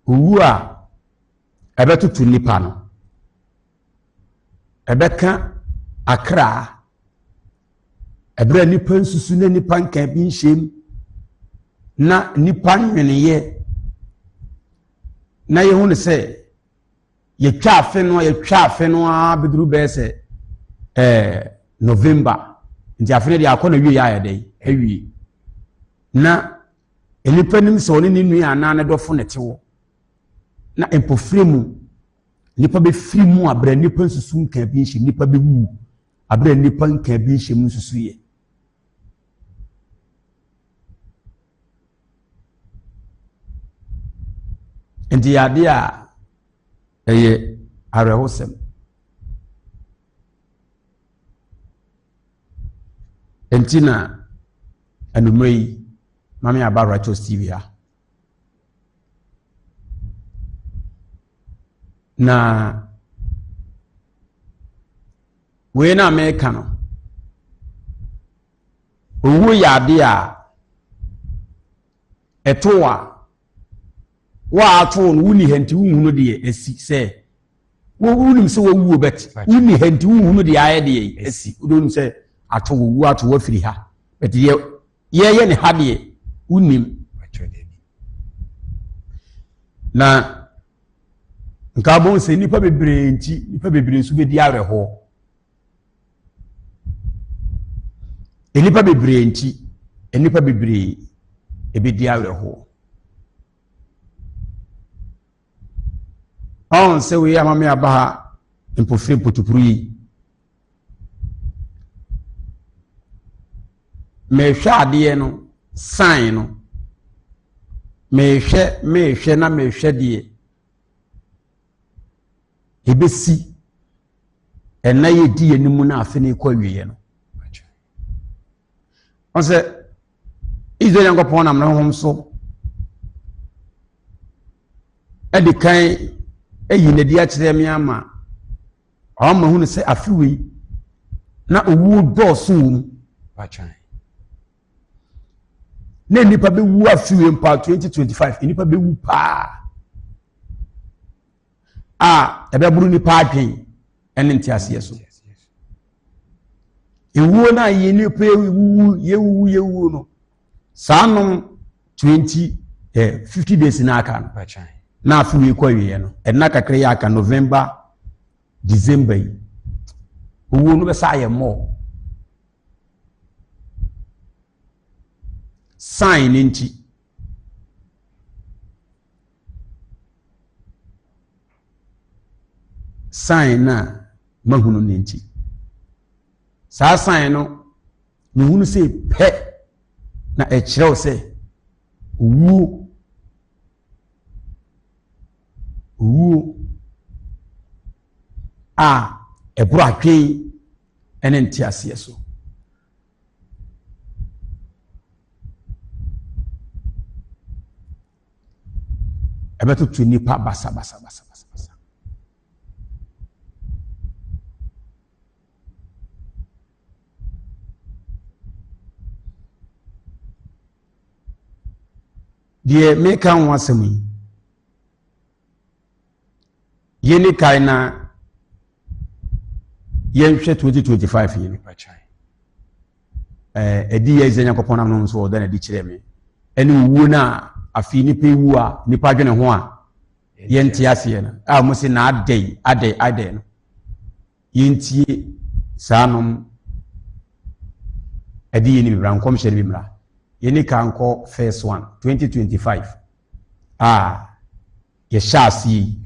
Owu a ɛbɛtoto nnipa no, ɛbɛka akra. Ɛberɛ a nnipa nsusu na nnipa nka bi nhyɛm na nnipa nweneyɛ na yɛhu no sɛ yɛtwa afe no yɛtwa afe no ara bɛduru bɛyɛ sɛ ɛɛ November nti afe no deɛ akɔ na wie yɛ ayɛ dɛ awie na nnipa nim sɛ ɔne ne nua anaa ne dɔfo na ɛte hɔ na mpofiri mu nnipa bɛfiri mu abrɛ nnipa nsusu nka bi nhyɛ nnipa bɛwu abrɛ nnipa nka bi nhyɛ mu nsusu yɛ nti yɛ adeɛ a ɛyɛ awerɛhosɛm nti na anwummerɛ yi Mame aba Righteous TV ha na wei na meka no owuo yɛ adeɛ a ɛto a wo a ato no wonni ha nti wonhunu deɛ asi sɛ wonim sɛ wawuo bɛt wonni ha nti wonhunu deɛ ayɛ deɛ asi wode wonim sɛ ato wo ato wafiri ha bɛt deɛ yɛyɛ ne ha deɛ wonim na nka wobɛhu sɛ nnipa bebree nti nnipa bebree nso bɛdi awerɛhoɔ Nnipa bebree nti, nnipa bebree bɛdi awerɛhoɔ. Ɔn sɛ wei ama me aba ha mpofiri mpotupuru yi. Mehwɛ adeɛ no, sign no. Mehwɛ, mehwɛ na mehwɛ deɛ ɛbɛsi ɛna yɛdi yɛn mu na afe no rekɔ awieɛ no ɔn sɛ Israel Nyankopɔn nam ne honhom so ɛde kan ayi n'adi akyerɛ me ama ɔma hunu sɛ afe wei na owuo dɔɔso wɔ mu na nnipa bɛwu afe wei mpa 2025 nnipa bɛwu paa a ɛbɛboro nipa adwen ne nteaseɛ so ewuo no a yɛ nipa wuwu yɛwuwu yɛwuo no saa nom 20 eh, 50 days na aka no na afe wei kɔ awieɛ no ɛna kakra yɛ aka November December yi owuo no bɛsa ayɛ mmɔɔ sign ne nti Sign no a mahunu no nti. Saa sign no, mehunu sɛ pɛ na ɛkyerɛw sɛ owuo owuo a ɛboro adwen ne nteaseɛ so. Ɛbɛtoto nnipa basabasabasabasa. Deɛ meka ho asɛm yi, yɛni kae na yɛnhwɛ 2025 yi no ɛdi yɛ Israel Nyankopɔn nam no nso ɔda n'adi kyerɛ me ɛne owuo no a afei nipa ewu a nipa adwene ho a yɛnte aseɛ no a wɔn se na adɛn adɛn adɛn no yɛntie saa nom ɛde yɛ ni bibra nkɔmhyɛ no bi mmra yɛni ka nkɔ first one 2025 a yɛhyɛ ase yi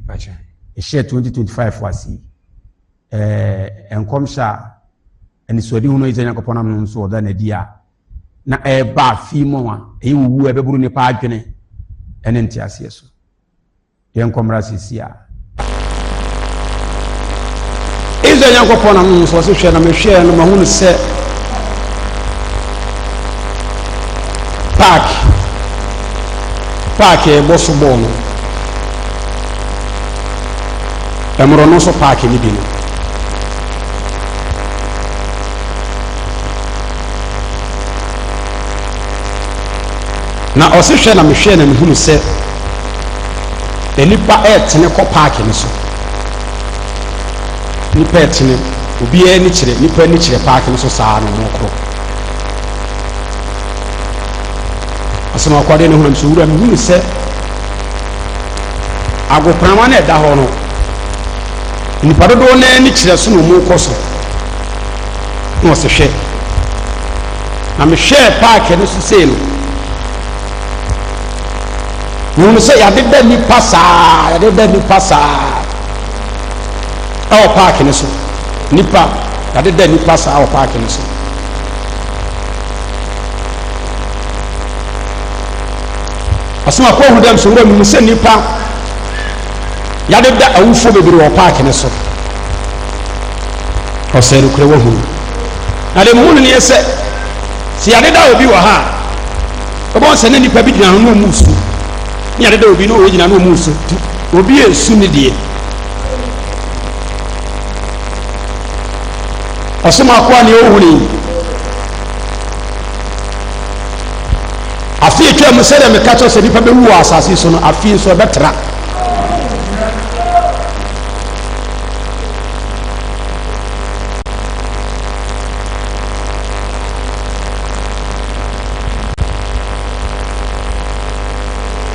yɛhyɛ 2025 ase yi ɛɛ nkɔmhyɛ a anisoadehunu a Israel Nyankopɔn nam no nso ɔda n'adi a na ɛreba afi mu a ɛyɛ wuwu a ɛbɛboro nipa adwene ɛne nteaseɛ so yɛn nkɔmmra sisi a Israel Nyankopɔn nam no nso ɔse hwɛ na mehwɛɛ no mahunu sɛ park park ɛbɔ so bɔɔl no ɛmorɔ no nso park no bi no na ɔse hwɛ na mehwɛɛ na mehunu sɛ. Nnipa retene kɔ paake no so. Nnipa retene, obiara ani kyerɛ, nnipa ani kyerɛ paake no so saa na wɔrekorɔ. Asɛm akwadeɛ no honam so wura mehunu sɛ agoprama no ɛda hɔ no, nnipa dodoɔ no ani kyerɛ so na wɔrekɔ so. Na ɔsɛ hwɛ. Na mehwɛɛ paake no so sei no, Mehunu sɛ yɛadeda nnipa saa, yɛadeda nnipa saa ɛwɔ paaki no so. Nnipa, yɛadeda nnipa saa wɔ paaki no so. Ɔsoma kɔ hu dɛm so wura mu sɛ nnipa yɛadeda awufoɔ bebree wɔ paaki no so. Ɔsɛ nokorɛ wahunu. Na deɛ muhunu ne yɛ sɛ, sɛ yɛadeda obi wɔ ha a, Wobɛhu sɛ na nnipa bi gyina ho na wɔn resu. Ne yɛde da obi na wɔgyina na wɔn resu. Obi resu ne deɛ. Ɔsom akoa ne ɔhunu yi. Afe atwa mu sɛdeɛ meka kyerɛ sɛ nnipa bɛwu wɔ asase so no, afe nso ɛbɛtra.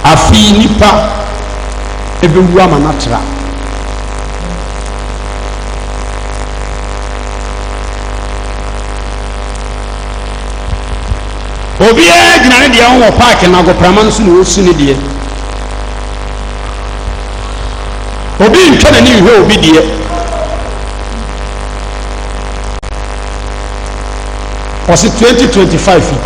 Afei nnipa bɛwu ama no atra. Obiara gyina ne deɛ ho wɔ paake no agoprama no so na ɔresu ne deɛ. Obi ntwa n'ani nhwɛ obi deɛ. Ɔse 2025 yi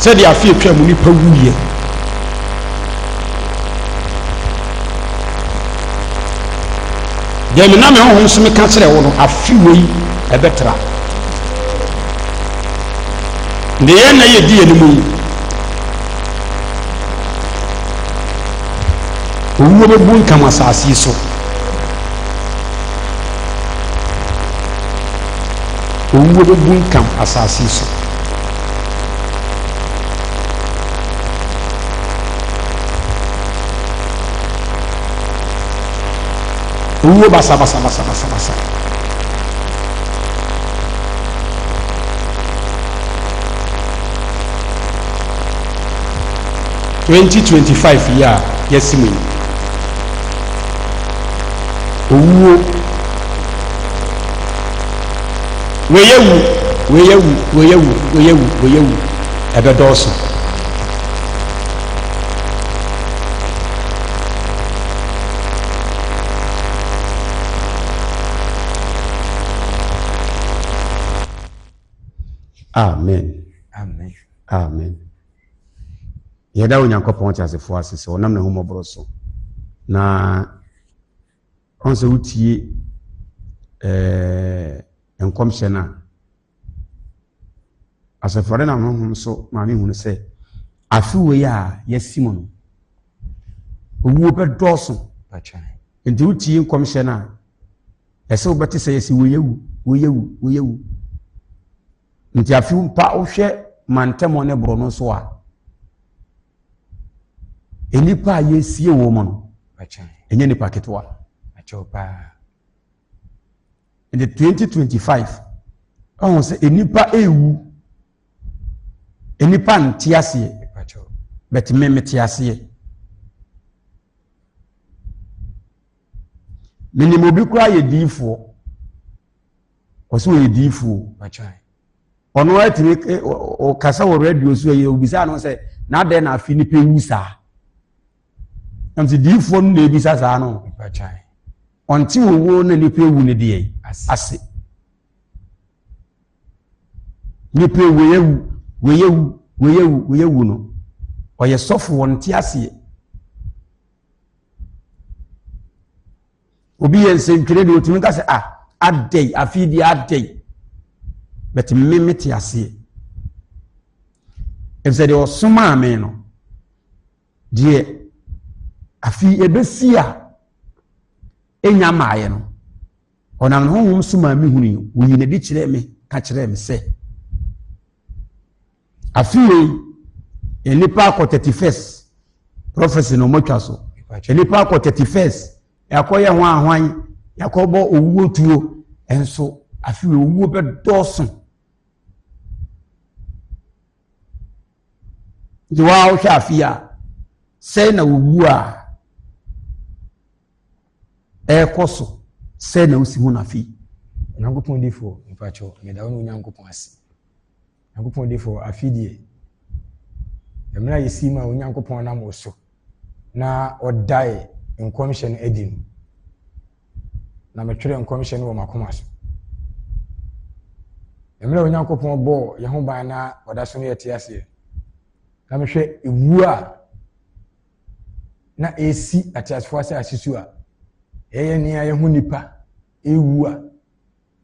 sɛdeɛ afe atwa mu nipa wuiɛ deɛ menam me honhom so meka kyerɛ wo no afe wei ɛbɛtra deɛ yɛn na yɛdi anim yi owuo bɛbu nkam asase yi so Owuo bɛbunkam asase yi so. Owuo basabasabasabasa. 2025 yi a yɛasi mu yi, owuo Wei awu, wei awu, wei awu, wei awu, wei awu. Ɛbɛdɔɔso. Amen. Amen. Amen. Yɛda Onyankopɔn teasefoɔ ase sɛ ɔnam n'ahummɔborɔ so na Ɔn sɛ wotie ɛɛ nkɔmhyɛ no a, Asafo Awurade nam honhom so ma me hunu sɛ afe wei a yɛasi mu no, owuo bɛdɔɔso. Nti wotie nkɔmhyɛ no a, ɛsɛ wobɛte sɛ yɛsi wei awu, wei awu, wei awu. Nti afe mpa wohwɛ mantam ne borɔno so a, Nnipa a yɛresie wɔn mu no, ɛnyɛ nipa ketewa. Nti 2025, ɔhu sɛ nnipa ɛrewu, nnipa nte aseɛ, but me mete aseɛ. Menim obi koraa yɛ diifoɔ, ɔsɛ ɔyɛ diifoɔ. Ɔno ara tumi ɔkasa wɔ radio so ɛyɛ obisa no sɛ na adɛn na afi nipa ewu saa ɛm sɛ diifoɔ no na ebisa saa no ɔnte owuo na nipa ewu ne deɛ ase nipa ewu ewu wei ewu wei ewu wei ewu no ɔyɛ sɔfo ɔnte aseɛ. Obi yɛ nsɛntwerɛ deɛ ɔtumi ka sɛ ah adɛn afei deɛ adɛn but me mete aseɛ ɛfisɛ deɛ ɔsomaa me no deɛ afei ɛbɛsi a ɛnya maayɛ no ɔnam ne honhom so maa mehunui wɔyi n'adi kyerɛɛ me ka kyerɛɛ me sɛ afei wei. Nnipa akɔ 31st prophecy na wɔatwa so. Nnipa akɔ 31st yɛakɔyɛ ho ahwan yɛakɔbɔ owuo tuo nso afei owuo bɛdɔɔso. Nti waa wohwɛ afe a sɛn na owu a ɛrekɔ so sɛn na wosi ho no afe yi. Onyankopɔn difoɔ mpakyɛw meda wo ne Onyankopɔn ase. Onyankopɔn difoɔ afe deɛ mmerɛ a yɛsi mu a Onyankopɔn nam wo so na ɔdae nkɔmhyɛ no adi no na metwerɛ nkɔmhyɛ no wɔ m'akoma so. Mmerɛ a Onyankopɔn bɔɔ yɛn ho ban na ɔda so no yɛte aseɛ na mehwɛ ewuo a na ɛresi ateasefoɔ asase so a ɛyɛ nea yɛho nipa ɛrewu a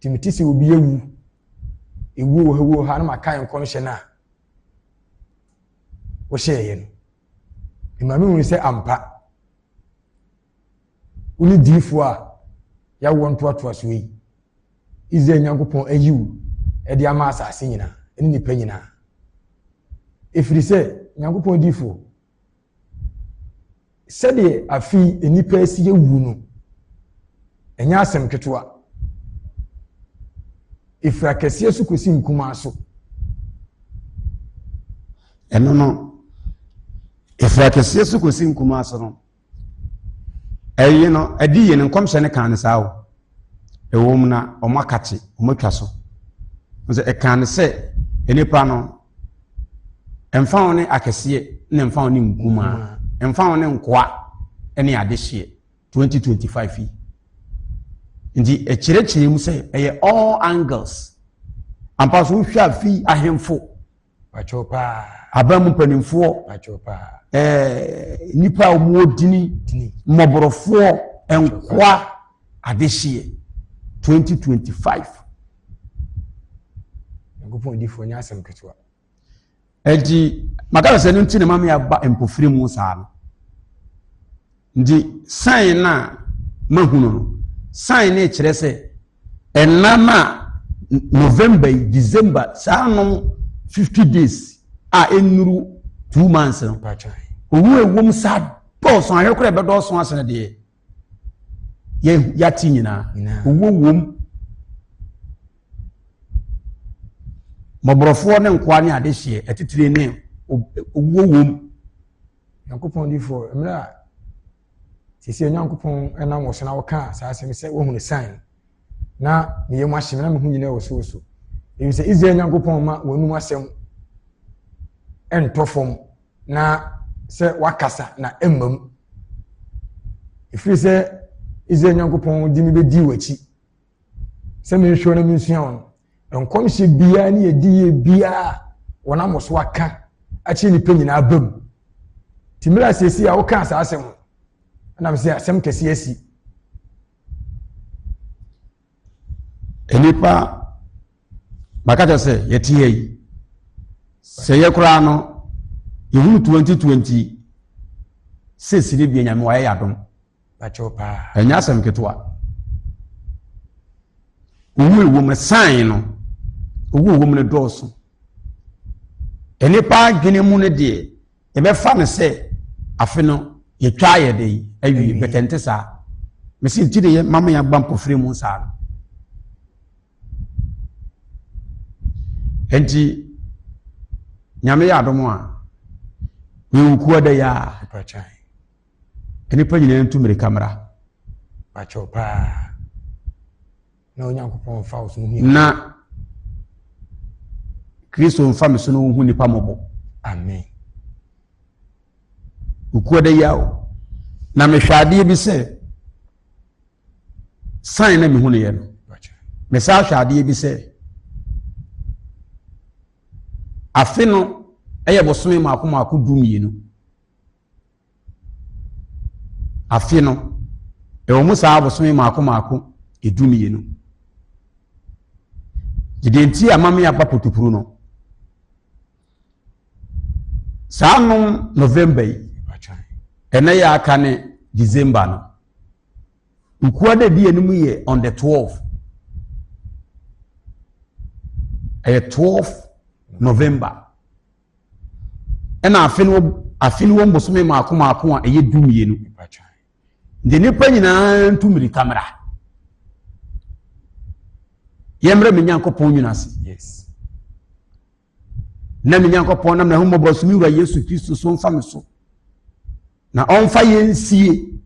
nti mete sɛ obi awu ewuo wɔ ha wuo ha na makae nkɔmhyɛ no a wohyɛeɛ no ɛma mehunu sɛ ampa Wo ne diyifoɔ a yɛawoɔ ntoatoasoɔ yi, Israel Nyankopɔn ayi wo de ama asase nyinaa ne nnipa nyinaa. Ɛfiri sɛ, Nyankopɔn diyifoɔ, sɛdeɛ afe yi nnipa asi awu no, ɛnyɛ asɛm ketewa. Ɛfiri akɛseɛ so kɔsi nkumaa so. Ɛno no, ɛfiri akɛseɛ so kɔsi nkumaa so no, Ɛyi no, ɛdi yie no, nkɔmhyɛ no kaa no saa o. Ɛwɔ mu na wɔn akakye, wɔn atwa so. Sɛ ɛkaa no sɛ nnipa no, ɛmfa ho ne akɛseɛ na ɛmfa ho ne nkumaa, ɛmfa ho ne nkoa ne adehyeɛ 2025 yi. Nti ɛkyerɛkyerɛ mu sɛ ɛyɛ all angles. Ampa so wohwɛ afi ahemfo Pakyɛw paa. Aban mu mpanimfoɔ. Pakyɛw paa. Ɛɛ nnipa a wɔwɔ dini. Dini. Mmɔborɔfoɔ, nkoa, adehyeɛ. 2025. Nyankopɔn difoɔ nyɛ asɛm ketewa. Enti maka sɛ no nti na mame aba mpofiri mu saa no. Nti sign no a mahunu no, sign no kyerɛ sɛ ɛnna no a November yi, December, saa nom 50 days a ɛnnuru 2 months no, owu ewom saa dɔɔso ahwɛ koraa ɛbɛdɔɔso asene deɛ yɛate nyinaa. Owuo wom. Mmɔborɔfoɔ ne nkoa ne adehyeɛ atitire ne owuo wom. Nyankopɔn difoɔ, mmerɛ a sisi Nyankopɔn nam wɔ so na wɔkaa saa asɛm sɛ wɔhunu sign na me yam ahye me na me ho nyinaa wosowoso. Ɛfiri sɛ Israel Nyankopɔn ma wɔnum asɛm ɛntɔ fam na sɛ wakasa na ɛmma mu. Ɛfiri sɛ Israel Nyankopɔn de me bɛdii w'akyi sɛ menhwɛ na mensua wo no, nkɔmhyɛ biara ne adiyie biara wɔnam so aka akyerɛ nnipa nyinaa ba mu. Nti mmerɛ a seesei a wokaa saa asɛm no, ɛnam sɛ asɛm kɛseɛ asi. Nnipa maka kyerɛ sɛ yɛte ha yi sɛ yɛ koraa no yɛhunu 2026 ne deɛ Nyame wayɛ yɛ adom. Pakyɛw paa. Ɛnyɛ asɛm ketewa. Owu ɛwɔ mu sign no, owu ɛwɔ mu no dɔɔso. Nnipa adwene mu no deɛ, yɛbɛfa no sɛ afe no yɛtwa ayɛ de awie bɛtɛ nte saa. Mesi nti de yɛ mama yɛaba mpɔfiri mu saa no. Nti Nyame yɛ adom a, yɛwɔ kuo da yi a. Nnipa nyinaa ntu mmirika mmra. Pakyɛw paa. Na Onyankopɔn mfa wo so hu. Na Kristo mfa me so no hu nnipa mmɔbɔ. Amen. Okuo da yi a o. Na mehwɛ adeɛ bi sɛ sign na mehu no yɛ no. Mesan hwɛ adeɛ bi sɛ afe no yɛ bosome mmaako mmaako 12. Afe no, ɛwɔ mu saa abosome mmaako mmaako 12. Deɛ nti a mame aba potopuru no, saa nom November yi, ɛnɛ yɛ aka ne December no, Ukua da di anim yɛ on the 12. Ɛyɛ 12 November. Ɛna afe no afe no wɔ bosome mmaako mmaako a ɛyɛ 12. Nti nnipa nyinaa ntu mmirika mmra. Yɛmmrɛ me Nyankopɔn nwunu ase. Yes. Na me Nyankopɔn nam n'ahummɔborɔ so me wura Yesu Kristo so mfa me so. Na ɔmfa yɛn nsie,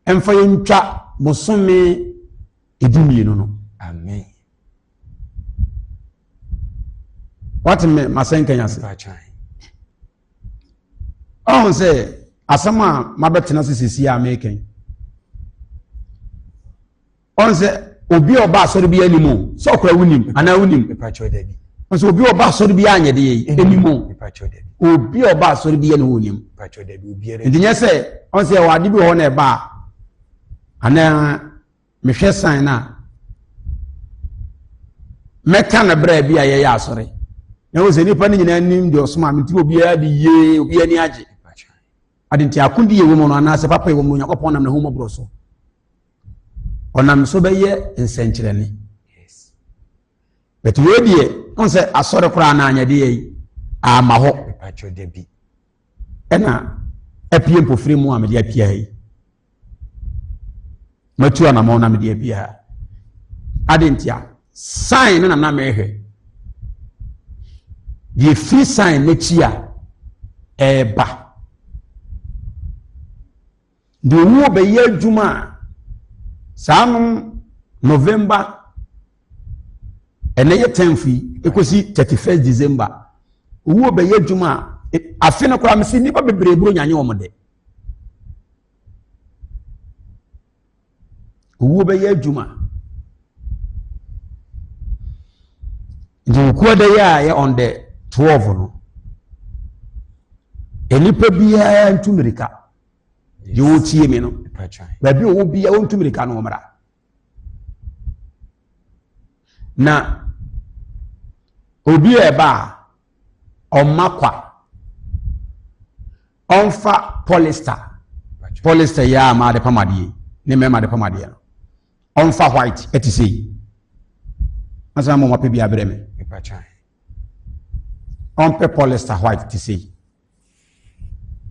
mfa yɛn ntwa bosome 12 no. Amen. Wate me masɛnka yi ase. Ɔho sɛ asɛm a mabɛtena se sisi a meka yi. Ɔho sɛ obi a ɔba asɔre bi anim o, sɛ ɔkora wonim anaa wonim. Nso obi a ɔba asɔre bi anyɛ de yɛ anim o. Obi a ɔba asɔre bi anim onim. Nti nyɛ sɛ ɔho sɛ ɛwɔ ade bi wɔ hɔ na ɛba a anaa mehwɛ sign no a mɛka no berɛ bi a yɛyɛ asɔre na ɛwɔ sɛ nnipa no nyinaa nim deɛ ɔsoma me nti obiara de yie obiara ani agye ade nti akodi yɛ wɔ mu no anaasɛ papa yɛ wɔ mu no Onyankopɔn nam n'ahummɔborɔ so ɔnam so bɛyɛ nsɛnkyerɛnne but wei deɛ ɔn sɛ asɔre koraa na anyɛ deɛ yi ama hɔ ɛna apue mpofiri mu a mede apia yi matu anamɔn na mede apia ha ade ntia sign no na na mehwɛ deɛ firi sign n'akyi a ɛreba deɛ owuo bɛyɛ adwuma a saa nom November ɛnɛ yɛ tenth yi ekosi 31st December owuo bɛyɛ adwuma a afe no koraa mesi nnipa bebree buro nyanye wɔn de owuo bɛyɛ adwuma nti okuo da yi a yɛ on the 12 no nnipa biara ntu mirika deɛ ɔretie mi no baabi a ɔwɔ biara ɔntu mirika no ɔmmra na obi a ɛba a ɔmma kwa ɔmfa polyester polyester yi a maa de pam adeɛ ne mmarima de pam adeɛ no ɔmfa white ɛte sɛ yi asan mo mapɛ bi abrɛ me ɔmpɛ polyester white te sɛ yi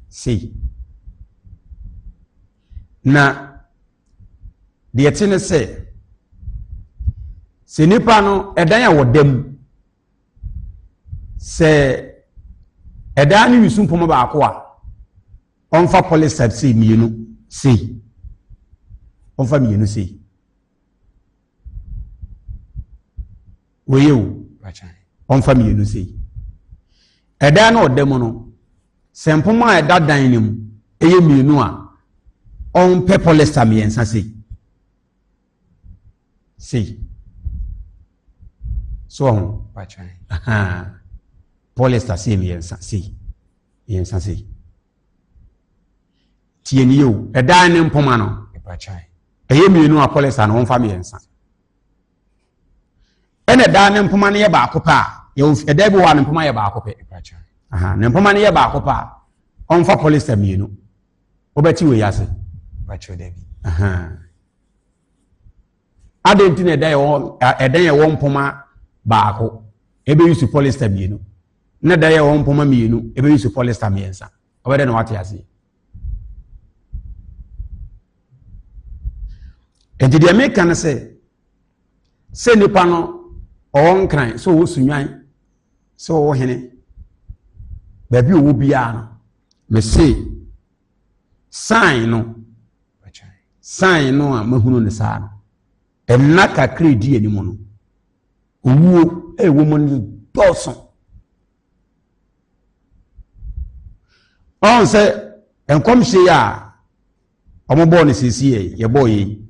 sei na deɛ ɛte ne sɛ sɛ nipa no ɛdan a wɔda mu sɛ ɛdan no wisu mpoma baako a ɔmfa polyester sei mmienu sei ɔmfa mmienu sei Wei o, ɔmfa mmienu sei. Ɛdan no ɔda mu no, sɛ mpoma a ɛda dan no mu ɛyɛ mmienu a, ɔmpɛ polyester mmiɛnsa sei. Sei. So ɔho? Polyester sei mmiɛnsa sei. Mmiɛnsa sei. Tie nie o, ɛdan ne mpoma no, ɛyɛ mmienu a polyester no ɔmfa mmiɛnsa. Ɛna ɛdan ne mpoma no yɛ baako pɛ a, yɛwɔ ɛdan bi wɔ hɔ a ne mpoma yɛ baako pɛ. Ne mpoma no yɛ baako pɛ a, ɔmfa polyester mmienu. Wobɛte wei ase? Adɛn nti na ɛdan yɛ wɔ mpoma baako ɛbɛyi su polyester mmienu na ɛdan yɛ wɔ mpoma mmienu ɛbɛyi su polyester mmiɛnsa? Ɔbɛdɛ na wate aseɛ. Nti deɛ meka no sɛ sɛ nipa no ɔwɔ nkran sɛ ɔwɔ sunwan sɛ ɔwɔ hene baabi ɔwɔ biara no mese sign no sign no a mahunu no saa no ɛnna kakra edi anim no owuo ɛwɔ mu no dɔɔso ɔn sɛ nkɔmhyɛ yi a wɔbɔɔ no siesie yɛ yɛbɔɔ yɛ yi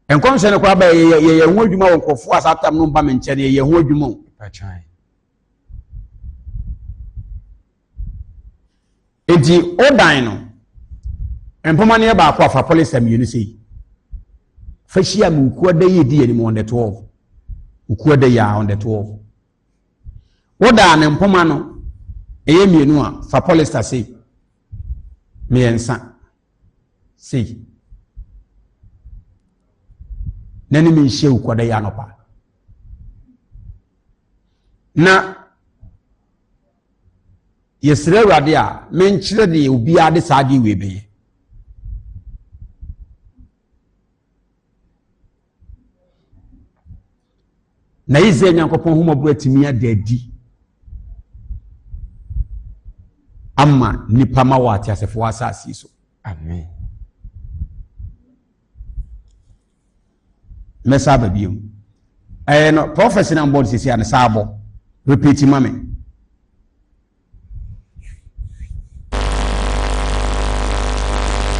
nkɔmhyɛ no koraa bɛyɛ yɛ yɛyɛ ho adwuma wɔ nkurɔfoɔ a saa tam no mba me nkyɛn yɛyɛ ho adwuma o nti ɔdan no mpoma no yɛ baako afa polyester mmienu sei fa hyia mu nkuo da yi di anim on the 12 nkuo da yi a on the 12 Wodaa ne mpoma no, ɛyɛ mmienu a, fa polyester sei. Mmiɛnsa sei. Na ne menhyia wo kɔda yi anɔpa. Na Yɛsrɛ Awurade a, menkyerɛ deɛ obiara de saa adeɛ wei bɛyɛ. Na Israel Nyankopɔn homɔborɔ atumi ada adi ama nnipa ma wɔ ateasefoɔ asase so. Amen. Mɛsa aba bio. Ɛyɛ no prophecy na mbɔ no sisi a ne saa abɔ. Repeat ma me.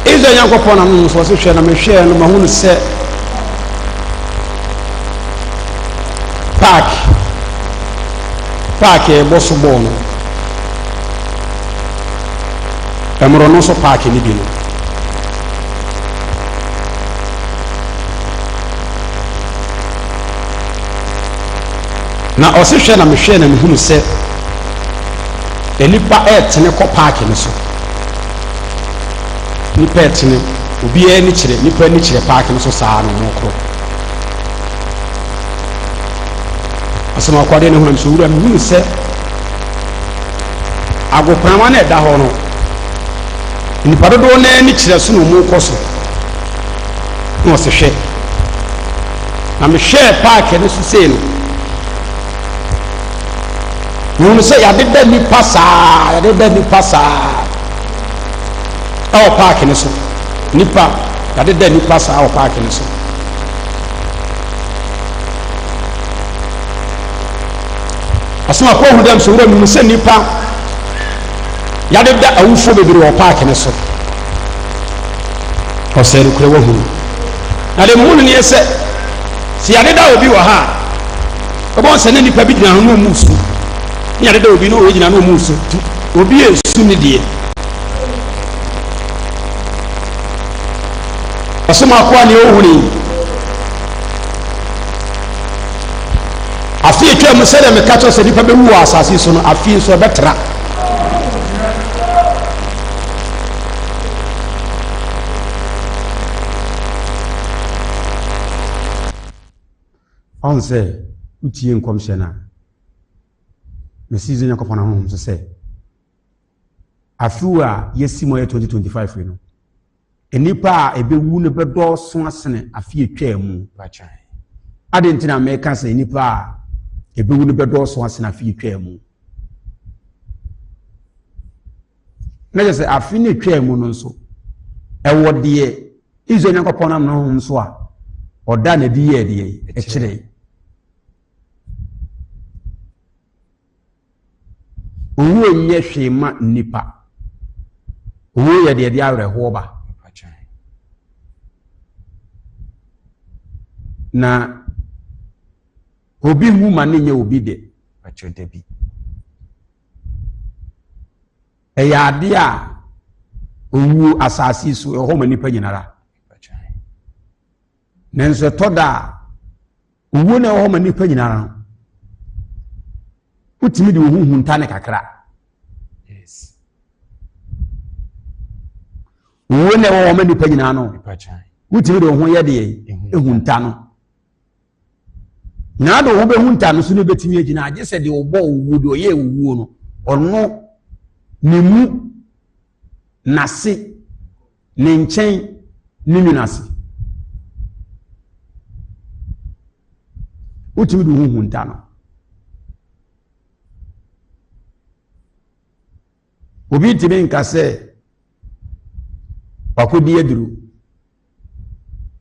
Israel Nyankopɔn na no nso ɔse hwɛ na mehwɛɛ no mahu no sɛ park park ɛbɔ so bɔɔl no ɛmorɔ no nso park no bi no Na ɔse hwɛ na mehwɛɛ na mehunu sɛ nnipa ɛretene kɔ paaki no so. Nnipa ɛretene, obiara ani kyerɛ, nnipa ani kyerɛ paaki no so saa na wɔn korɔ. Asɛm akɔdeɛ ne honam sɛ owura mehunu sɛ agoprama no ɛda hɔ no nnipa dodoɔ no ani kyerɛ so na wɔn kɔ so. Na ɔse hwɛ Na mehwɛɛ paake no so sei no, mehunu sɛ yɛadeda nnipa saa, yɛadeda nnipa saa ɛwɔ paake no so. Nnipa, yɛadeda nnipa saa wɔ paake no so. Asɛm akɔ hu dɛm so wura mehunu sɛ nnipa yɛadeda awufoɔ bebree wɔ paake no so. Ɔsɛe no korɛ wahunu. Na deɛ mehu no ne sɛ, sɛ yɛadeda obi wɔ ha a, wobɛhu sɛ ne nnipa bi gyina ho na ɔmu su. Ne yɛadeda obi na ɔgyina na ɔmu su. Obi esu ne deɛ. Ɔsɛ akoa ne ɔhunu yi. Afe atwa mu sɛdeɛ meka kyerɛ sɛ nnipa bɛwu wɔ asase so no, afe nso ɛbɛtra. Ɔn sɛ wotie nkɔmhyɛ no a, mesi dze Nyankopɔn ahonhom so sɛ, afe a yɛasi mu ayɛ 2025 yi no, nnipa a ɛbɛwu no bɛdɔɔso asene afe atwaa mu. Adɛn nti na meka sɛ nnipa a ɛbɛwu no bɛdɔɔso asene afe atwaa mu? Na kyerɛ sɛ afe no atwaa mu no nso, ɛwɔ deɛ Israel Nyankopɔn nam ne honhom so a ɔda n'adi yɛɛ deɛ ɛkyerɛe. Owuo nyɛ hwee ma nnipa. Owuo yɛ deɛ ɛde awerɛhoɔ ba. Na obi nwu ma ne nyɛ obi de. Ɛyɛ adeɛ a owuo asase so ɛwɔ hɔ ma nnipa nyinara. Nanso ɛtɔ da a owuo na ɛwɔ hɔ ma nnipa nyinara no, wotumi de wo ho hunta ne kakra. Owuo na ɛwɔ hɔ ma nnipa nyinaa no, wotumi de wo ho yɛ deɛ ehunta no. Na de wo ho bɛhunta no so no bɛtumi agyina agye sɛ deɛ ɔbɔ owuo deɛ ɔyɛ owuo no ɔno ne mu n'ase ne nkyɛn ne nwunu ase wotumi de wo ho hunta no obi ntumi nka sɛ wakɔdi aduro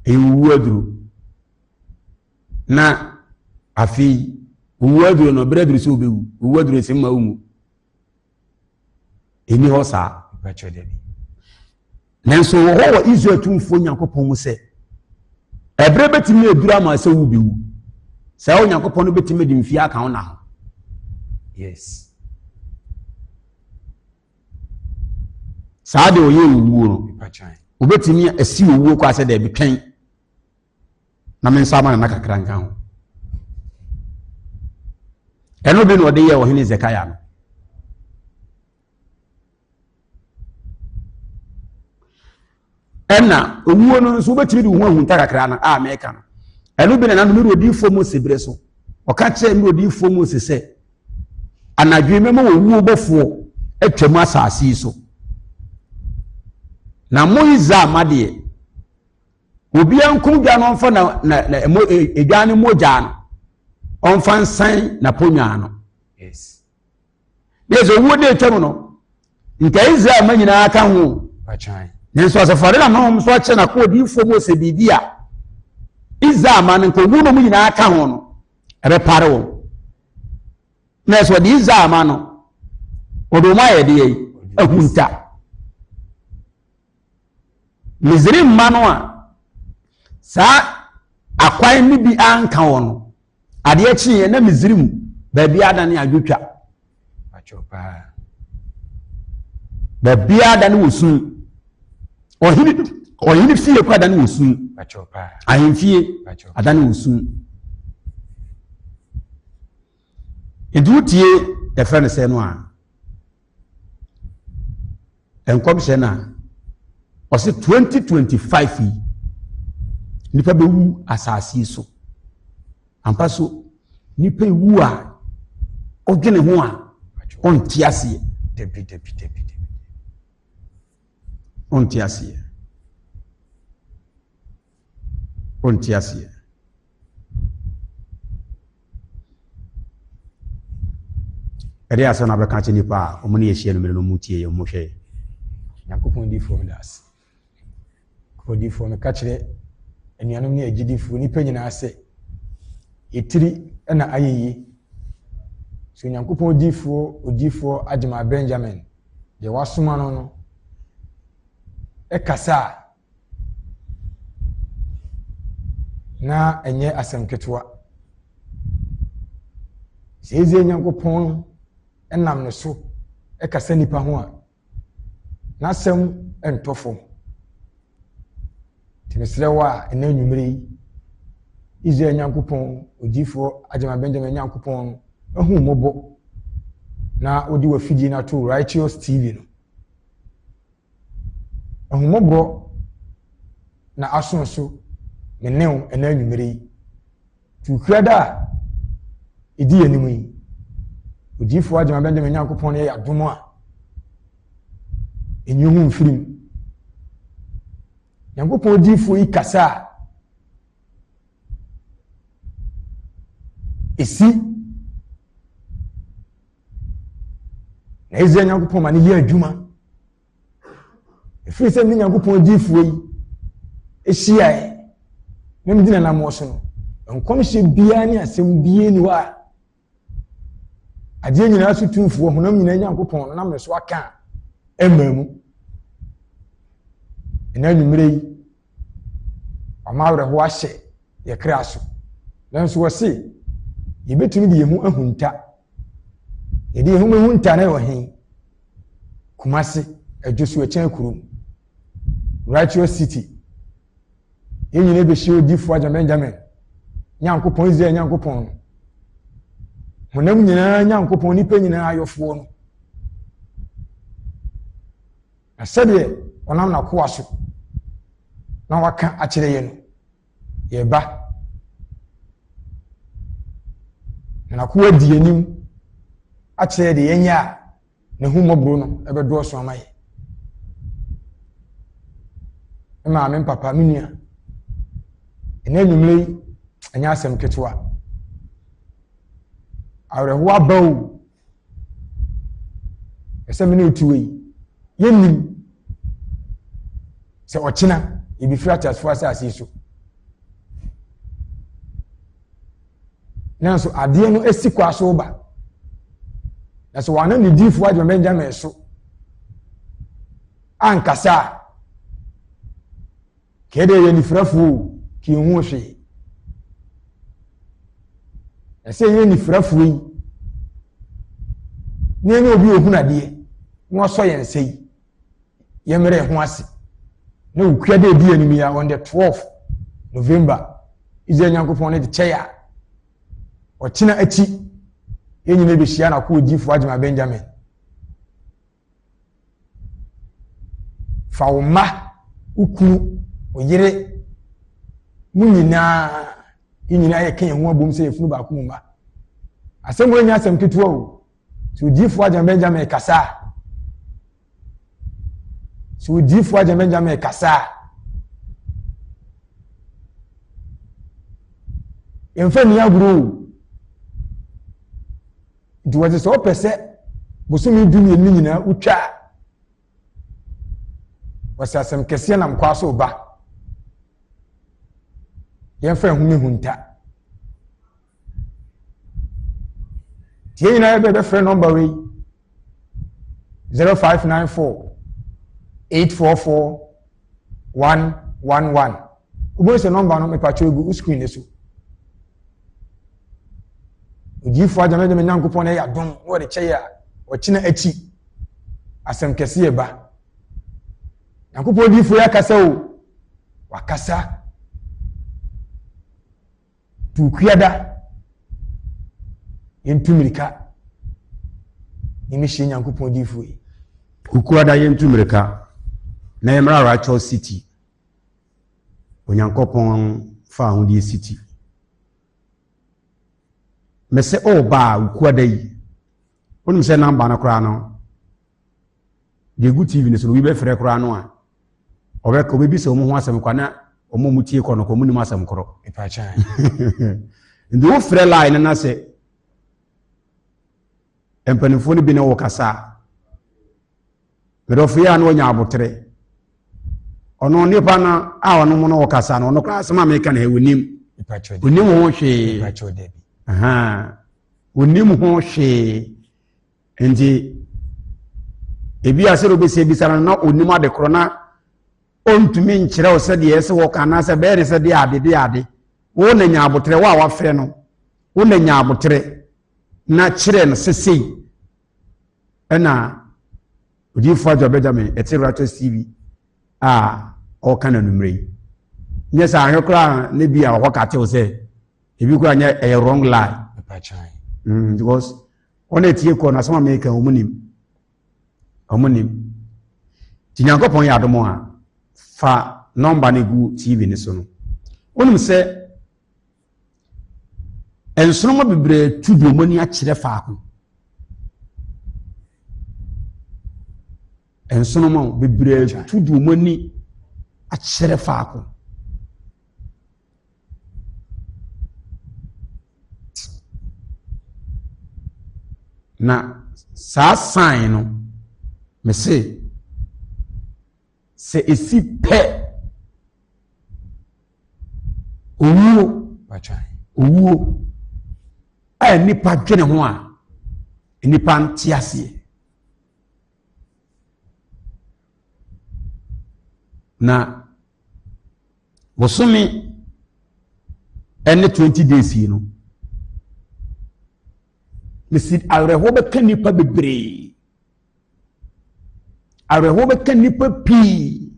ɛyɛ owuo aduro na afei owuo aduro no berɛ aduro sɛ wobɛwu owuo aduro sɛ mma wo mu ɛni hɔ saa nanso wɔ hɔ wɔ Israel tumfoɔ Nyankopɔn mu sɛ ɛberɛ bɛtumi aduru ama sɛ wobɛwu saa Onyankopɔn no bɛtumi de mfie aka wo na ho yes saa deɛ ɔyɛ owuo no wobɛtumi asi owuo kɔ asɛ daabi twɛn na me nsa ama nana kakra nka ho ɛno bi na ɔde yɛ ɔhene Zekaia no ɛna owuo no nso wobɛtumi de wo ho ahunta kakra no a mɛka no ɛno bi na nano mene odiyifoɔ Mose berɛ so ɔka kyerɛ mene odiyifoɔ Mose sɛ anadwo yi mɛma owuo bɔfoɔ atwam asase yi so. Na mo Israel mma deɛ, obiara nkum dwa no ɔmfa na na na mo edwa no mogya no ɔmfa nsan n'aponnwa ano. Yes. Ne sɛ owuo de atwam no, nka Israel mma nyinaa ka ho. Nanso asafo na honhom so akyerɛ n'akoa odiyifoɔ Mose biribi a Israel mma no nka owu no mu nyinaa ka ho no, ɛbɛpare wɔn. Na ɛsɛ ɔde Israel ma no, ɔde wɔn ayɛ deɛ yi, ahunta. Misraim mma no a saa akwan no bi anka wɔn no, adeɛ kyeeɛ na Misraim baabi adane adwotwa. Baabi adane wɔ sum. Ɔhene ɔhene fie kɔ adane wɔ sum. Ahemfie adane wɔ sum. Nti wotie yɛfrɛ no sɛ no a, nkɔmhyɛ no a, ɔse 2025 yi, nipa bɛwu asase yi so. Ampa so, nipa ewu a, ɔdwene ho a, ɔnte aseɛ. Dabi, dabi, dabi, dabi. Ɔnte aseɛ. Ɔnte aseɛ. Ɛde asɛm na bɛka kyerɛ nipa a wɔn ne yɛhyia no mmerɛ no wɔn tie yɛ wɔn hwɛ yɛ. Nyankopɔn difoɔ meda ase. Nyankopɔn difoɔ meka kyerɛ anuanom ne agyidifoɔ nipa nyinaa sɛ yɛtiri na ayɛ yie. So Nyankopɔn difoɔ odifoɔ Agyemang Benjamin deɛ wasoma no no ɛkasa a Na ɛnyɛ asɛm ketewa. Sɛ Israel Nyankopɔn nam ne so kasa nnipa ho a, n'asɛm ntɔ fam. Nti mesrɛ wo a ɛnɛ anwummere yi, Israel Nyankopɔn, odiyifoɔ Agyemang Benjamin Nyankopɔn no ahu mmɔbɔ na wode w'afidie no ato Righteous TV no. Ahummɔborɔ na aso so me ne wo ɛnɛ anwummere yi. Nti Wukuada a ɛdi yɛn anim yi, Odiyifoɔ Agyemang Benjamin Nyankopɔn yɛ yɛadom a, ɛnyi ho mfiri mu. Nyankopɔn odiyifoɔ yi kasa a, ɛsi na Israel Nyankopɔn ma no yɛ adwuma. Ɛfiri sɛ me Nyankopɔn adiyifoɔ yi hyiaeɛ na medi n'anammɔn so no, nkɔmhyɛ biara ne asɛm biara ni hɔ a adeɛ nyinaa so tumfoɔ honam nyinaa Nyankopɔn no nam ne so aka a ɛmmaa mu. Ɛna anwummerɛ yi, wama awerɛhoɔ ahyɛ yɛ kra so. Nanso wɔse yɛbɛtumi de yɛn ho ahunta. Yɛde yɛn ho bɛhunta na yɛwɔ he? Kumasi, Adwo Ɛkyɛn kurom. Righteous City. Yɛn nyinaa bɛhyia odiifoɔ Agya Benjamin. Nyankopɔn, Israel Nyankopɔn no. Honam nyinaa Nyankopɔn, nipa nyinaa ayɔfoɔ no. Na sɛdeɛ ɔnam n'akoa so na waka akyerɛ yɛn no, yɛba. Na n'akoa di anim akyerɛ deɛ yɛnyɛ a n'ahummɔborɔ no ɛbɛdɔɔso ama yɛn. Me maame, me papa, me nua, ɛnɛ anwummerɛ yi, ɛnyɛ asɛm ketewa. Awerɛhoɔ aba o. Ɛsɛ me ne wo yi, yɛnnim sɛ ɔkyena yɛbɛfiri ateasefoɔ asase yi so. Nanso adeɛ no asi kwa so ba. Na sɛ wɔanam ne diifoɔ adwuma Benjamin so ankasa a, Kɛɛ deɛ yɛ nifirafoɔ o, kii ho hwee. Ɛsɛ yɛ nifirafoɔ yi, na yɛnyɛ obi ohun adeɛ, na wasɔ yɛn nsa yi, yɛmmerɛ ho ase. Na okua dɛ edi anim yi a, on the 12 November, Israel Nyankopɔn no de kyɛe a, ɔkyena akyi, yɛn nyinaa bɛhyia na akɔ odiyifoɔ Agyemang Benjamin. Fa wo mma, wo kunu, wo yere, mo nyinaa, yɛn nyinaa yɛka yɛn ho abom sɛ yɛfunu baako mu mma. Asɛm wei nyɛ asɛm ketewa o. Sɛ odiyifoɔ Agyan Benjamin kasa a, Sɛ odiyifoɔ Agya Benjamin kasa a, yɛmfa nni agorɔ o. Nti wɔte sɛ wopɛ sɛ bosome 12 no nyinaa wotwa a, wɔsɛ asɛm kɛseɛ nam kwaa so ba. Yɛmfa ɛho hunta. Nti yɛn nyinaa yɛbɛfrɛ nɔmba wei 0594 844 111. Wobɛhu sɛ nɔmba no mepatwa egu wo screen no so. Odiyifoɔ agya mɛde me Nyankopɔn na ɛyɛ adom na wɔde kyɛ yɛ a ɔkyena akyi asɛm kɛse yɛ ba. Nyankopɔn odiyifoɔ yɛ akasa o, wakasa. Tukuada, yɛntu mmirika na yɛmmɛhyia Nyankopɔn diyifoɔ yi. Kukuada yɛntu mmirika na yɛmmra Righteous City, Onyankopɔn fa ahodie city. Mese ɔreba a Kukuada yi, wonim sɛ namba no koraa no, deɛ egu TV no so no obi bɛfrɛ koraa no a, ɔbɛka ɔbɛbisa wɔn ho asɛm koraa na wɔn a wɔtie kɔ no kɔ wɔn nim asɛm korɔ. Nti wofrɛ line no na sɛ mpanimfoɔ no bi ne wo kasa a, medɔfo yi a na wɔnya abotere. Ɔno nipa no a ɔno mo no wɔ kasa no, ɔno koraa asɛm a meka no ɛ onim. Onim ho hwee. Onim ho hwee. Nti ebi a sɛdeɛ wobɛsi abisa no na ɔnim ade korɔ na ɔntumi nkyerɛ wo sɛdeɛ ɛsɛ wɔka anaasɛ bɛyɛ ne sɛ deɛ ade deɛ ade. Wo na nya aboterɛ, wo a wafrɛ no, wo na nya aboterɛ na kyerɛ no sesei ɛna odiyifoɔ Adwoa Benjamin ɛte Righteous TV a ɔreka no anummerɛ yi. Nyɛ sɛ ahwɛ koraa ne bi a ɔhɔ ka tew sɛ ebi koraa nyɛ ɛyɛ wrong lie. Because wɔn a etie kɔ no asɛm a meka wɔn nim wɔn nim nti Nyankopɔn yɛ adom a fa nɔmba no gu TV no so no wonim sɛ nsoroma bebree tu de wɔn ani akyerɛ faako nsoroma bebree tu de wɔn ani akyerɛ faako. Na saa sign no, mese sɛ esi pɛ owuo owuo a nnipa dwene ho a nnipa nte aseɛ. Na bosome ɛne 20 days yi no mesi awerɛhoɔ bɛka nnipa bebree awerɛhoɔ bɛka nnipa pii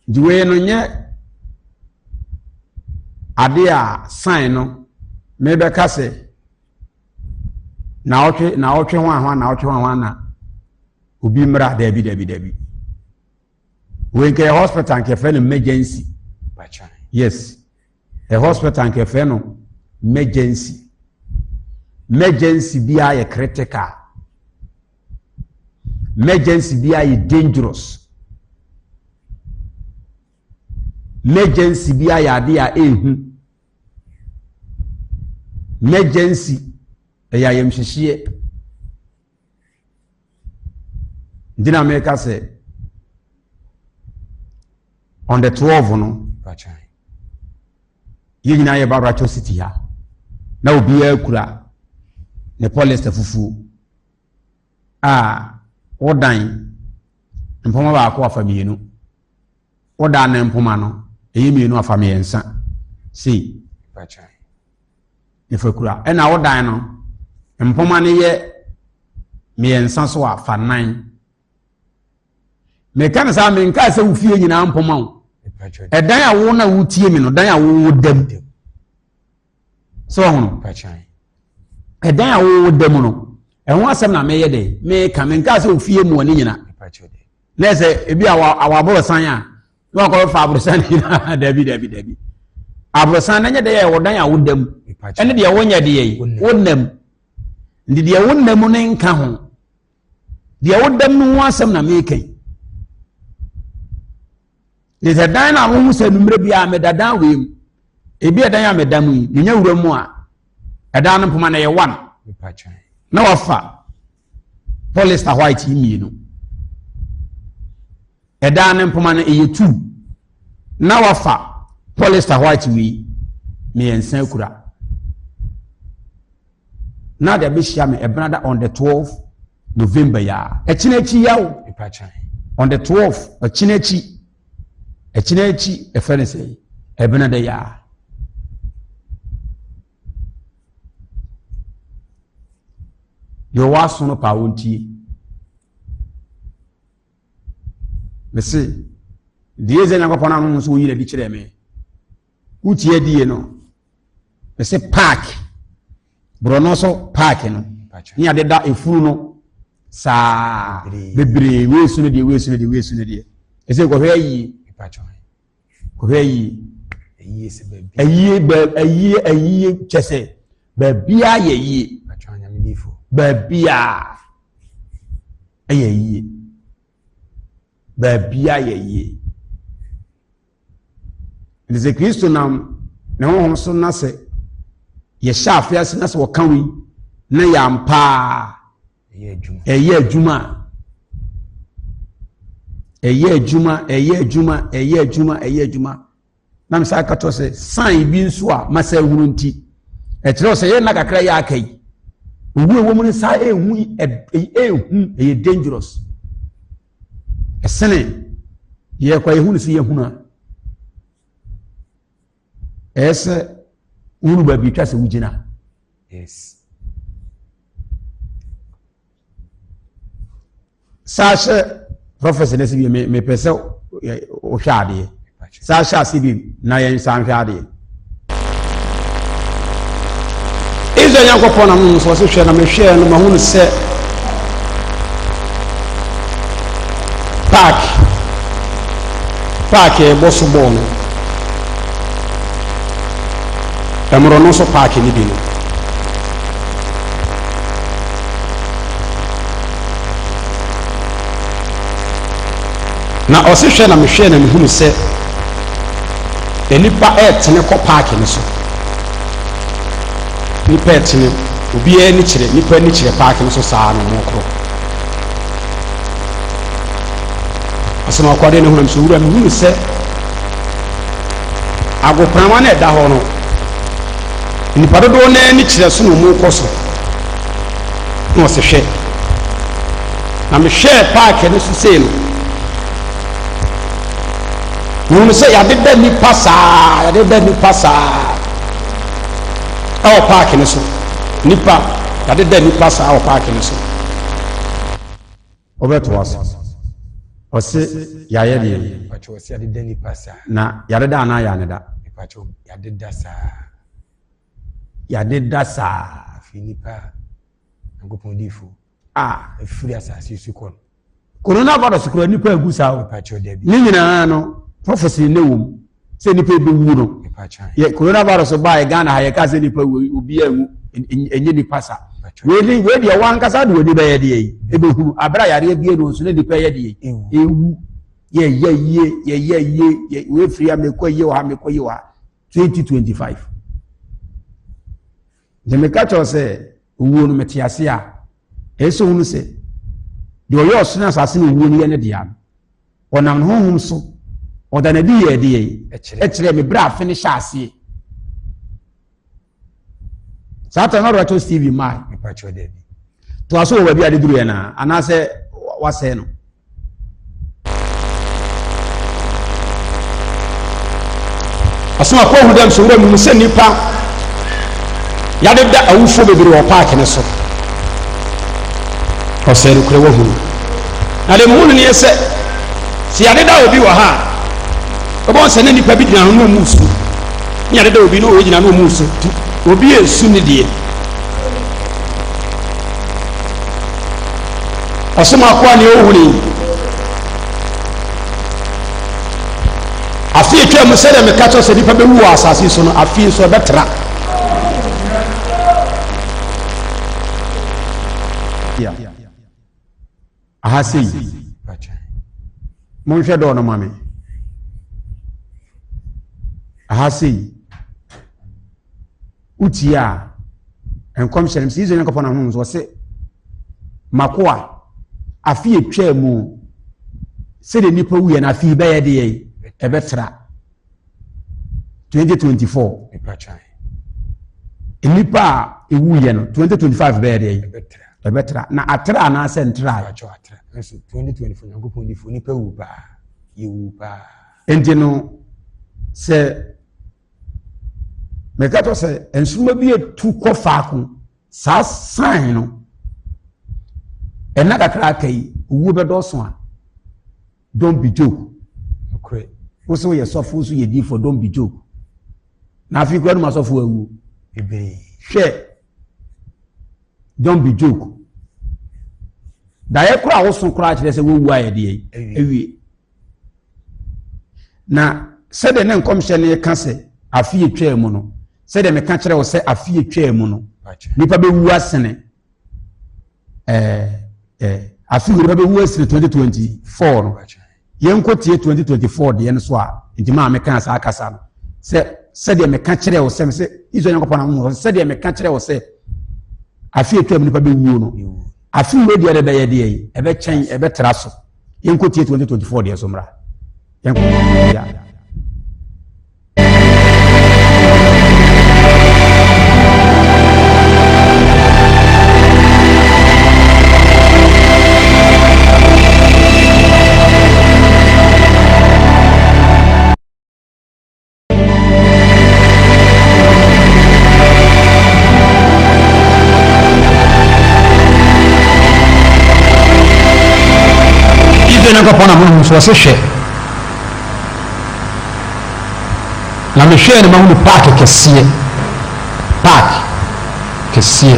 nti wei no nyɛ adeɛ a sign no mebɛka sɛ naawɔtwe naawɔtwe ho ahoa naawɔtwe ho ahoa na obi mmra daabi daabi daabi wei nka yɛ hospital nka yɛfrɛ no emergency yes ɛ hospital nka yɛfrɛ no emergency emergency biara yɛ critical emergency biara yɛ dangerous emergency biara yɛ adeɛ a ɛrehu. Emergency ɛyɛ ayamhyehyeɛ nti na meka sɛ on the 12 no yɛn nyinaa yɛba Rapture City ha na obiara kura ne polyester fufuo a wodan mpoma baako afa mmienu Woda ne mpoma no, ɛyɛ mmienu afa mmiɛnsa sei. Nifa kura. Ɛna wodan no, mpoma no yɛ mmiɛnsa so a fa nan. Meka no saa menkaa sɛ wo fie nyinaa mpoma o. Ɛdan a wo na wotie me no, dan a wowɔ dam. Sɛ ɔhono. Ɛdan a wowɔ dam no, ɛho asɛm na meyɛ dɛ. Meka menkaa sɛ wo fie mu ne nyina. Na ɛsɛ ebi a awɔ aborosan a na wakɔ fa aborosan no nyinaa dabi dabi dabi aborosan no nyɛ dɛ yɛ ɔdan a woda mu ɛne deɛ wonyɛ deɛ yi wonam. Nti deɛ wo nna mu ne nka ho. Deɛ woda mu no ho asɛm na meka yi. Ne sɛ dan no a wohu sɛ nummerɛ biara meda dan wei mu. Ebi ɛdan a meda mu yi, menya wura mu a, ɛdan no mpoma no yɛ one. Na wafa polyester white yi mmienu. Ɛdan no mpoma no ɛyɛ two. Na wafa polyester white wei mmiɛnsa kura. Na de abɛhyia me ɛbenada on the 12 November yi a. Ɛkyena akyi yaw. On the 12 ɛkyena akyi. Ɛkyena akyi ɛfɛ ne sɛ ɛbenada yi a. Deɛ ɔwɔ aso no paa wɔntie. Mese, deɛ ɛsɛ Nyankopɔn ano nso woyi n'adi kyerɛ me. Wotie adie no, mese park, borɔno so park no, ne ade da efunu no saa bebree, wei su no deɛ, wei su no deɛ, wei su no deɛ. Ɛsɛ kɔhwɛ ayie. Kɔhwɛ ayie. Ayie ayie ayie kyɛ sɛ baabiara yɛ yie. Baabiara yɛ yie. Baabiara yɛ yie. Nti sɛ Kristo nam ne honhom so na sɛ yɛhyɛ afe ase na sɛ wɔka wei na yɛ ampaa ɛyɛ adwuma a ɛyɛ adwuma ɛyɛ adwuma ɛyɛ adwuma ɛyɛ adwuma na mesa aka kyerɛ sɛ sign bi nso a masa ehunu nti ɛkyerɛ sɛ yɛn nna kakra yɛ aka yi owu ɛwɔ mu no saa ehu ehu ɛyɛ dangerous ɛsene yɛ kɔ yɛhu no sɛ yɛhunu a ɛyɛ sɛ wohunu baabi twa sɛ wogyina yes saa hyɛ prɔfɛsɛ no ase bi mepɛ sɛ wohwɛ adeɛ saa hyɛ ase bi na yɛn san hwɛ adeɛ Israel Nyankopɔn na no nso ɔse hwɛ na mehwɛɛ no mahunu sɛ park park ɛbɔ so bɔɔl no ɛmorɔ no nso park no bi no Na ɔse hwɛ na mehwɛɛ na mehunu sɛ nnipa ɛretene kɔ paaki no so. Nnipa ɛretene, obiara ani kyerɛ, nnipa ani kyerɛ paaki no so saa na wɔn korɔ. Ɔsɛ na ɔkɔde ne ho nam so wura mehunu sɛ agoprama no ɛda hɔ no, nnipa dodoɔ no ani kyerɛ so na wɔn kɔ so. Na ɔse hwɛ. Na mehwɛɛ paake no so sei no, mehunu sɛ yɛadeda nnipa saa, yɛadeda nnipa saa ɛwɔ paake no so. Nnipa, yɛadeda nnipa saa wɔ paake no so. Wobɛtoa so. Ɔse yɛayɛ deɛ. Mpakyɛ ɔse yɛadeda nnipa saa. Na yɛadeda anaa yɛaneda? Mpakyɛ yɛadeda saa. Yɛadeda saa. Afei nnipa a Nyankopɔn difo a ɛfiri asase so kɔ no. Coronavirus kura nipa egu saa o. Ne nyinaa no prophecy ne wɔ mu sɛ nipa ebewu no. Yɛ coronavirus baa yɛ Ghana ha yɛ kaa sɛ nipa wu obi anwu enye nipa sa. Wei ni wei deɛ wankasa de w'ani bɛyɛ deɛ yi ebehunu abira yareɛ bie no nso ne nipa yɛ deɛ ewu yɛ yɛ yie yɛ yɛ yie yɛ wei firi ha mekɔ yie wɔ ha mekɔ yie wɔ ha 2025. Deɛ meka kyerɛ sɛ owuo no mete ase a, ɛyɛ sɛ ohunu sɛ deɛ ɔyɛ ɔsoro ne asase ne owuo no yɛ ne dea no, ɔnam ne honhom so ɔda n'adi yɛ ɛdeɛ ɛkyerɛ me berɛ afe no hyɛ aseɛ. Saa tɛm na ɔdɔ Stephen maa. Toa so wɔ baabi a de duru yɛ naa anaasɛ wasɛe no. Ɔsoma kɔɔ hu dɛ nso wura mu sɛ nnipa yɛadeda awufoɔ bebree wɔ paaki no so. Ɔsɛe no korɛ wahunu. Na deɛ muhunu ne yɛ sɛ sɛ yɛadeda obi wɔ ha a wobɛhu sɛ ne nnipa bi gyina ho na ɔmu su. Ne yɛadeda obi na ɔgyina na ɔmu su. Obi esu ne deɛ. Ɔsom akoa nea ɔhunu yi. Afe atwa mu sɛdeɛ meka kyerɛ sɛ nnipa bɛwu wɔ asase so no, afe nso ɛbɛtra. Aha sei. Monhwɛ dɔɔ no ma me. Aha sei. Wotie a, nkɔmhyɛ no sɛ Israel Nyankopɔn ahonhom so ɔse, makoa, afe etwaa mu sɛdeɛ nnipa wuiɛ no afe yi bɛyɛ deɛ ɛbɛtra. 2024 nnipa a ɛwuiɛ no 2025 bɛyɛ deɛ ɛbɛtra na atra anaasɛ ntra nti no sɛ mɛka kyerɛ sɛ nsoroma bi etu kɔ faako saa sign no ɛna kakra aka yi owuo bɛdɔɔso a don't be joke wo sɛ woyɛ sɔfo nso yɛ diifo don't be joke na afei kura no ma sɔfo awuo hwɛ don't be joke daeɛ kora a woso koraa kyerɛ sɛ wowu ayɛ deɛ awie Na sɛdeɛ ne nkɔmhyɛ no ka sɛ afe etwaa mu no, sɛdeɛ meka kyerɛ wo sɛ afe etwaa mu no, nipa bɛwu asene ɛɛ ɛɛ afe nipa bɛwu asene 2024 no. Yɛnkɔ tie 2024 deɛ no so a, nti maa meka saa kasa no sɛ sɛdeɛ meka kyerɛ wo sɛ sɛ Israel Nyankopɔn ahohom sɛ sɛdeɛ meka kyerɛ wo sɛ afe etwaa mu nipa bɛwuo no, afe wei deɛ ɛbɛyɛ deɛ yi ɛbɛkyɛn ɛbɛtra so. Yɛnkɔ tie 2024 deɛ so mmra. Yɛnkɔ ya. Israel Nyankopɔn na honhom so ɔse hwɛ na mehwɛɛ no mahunu paake kɛseɛ paake kɛseɛ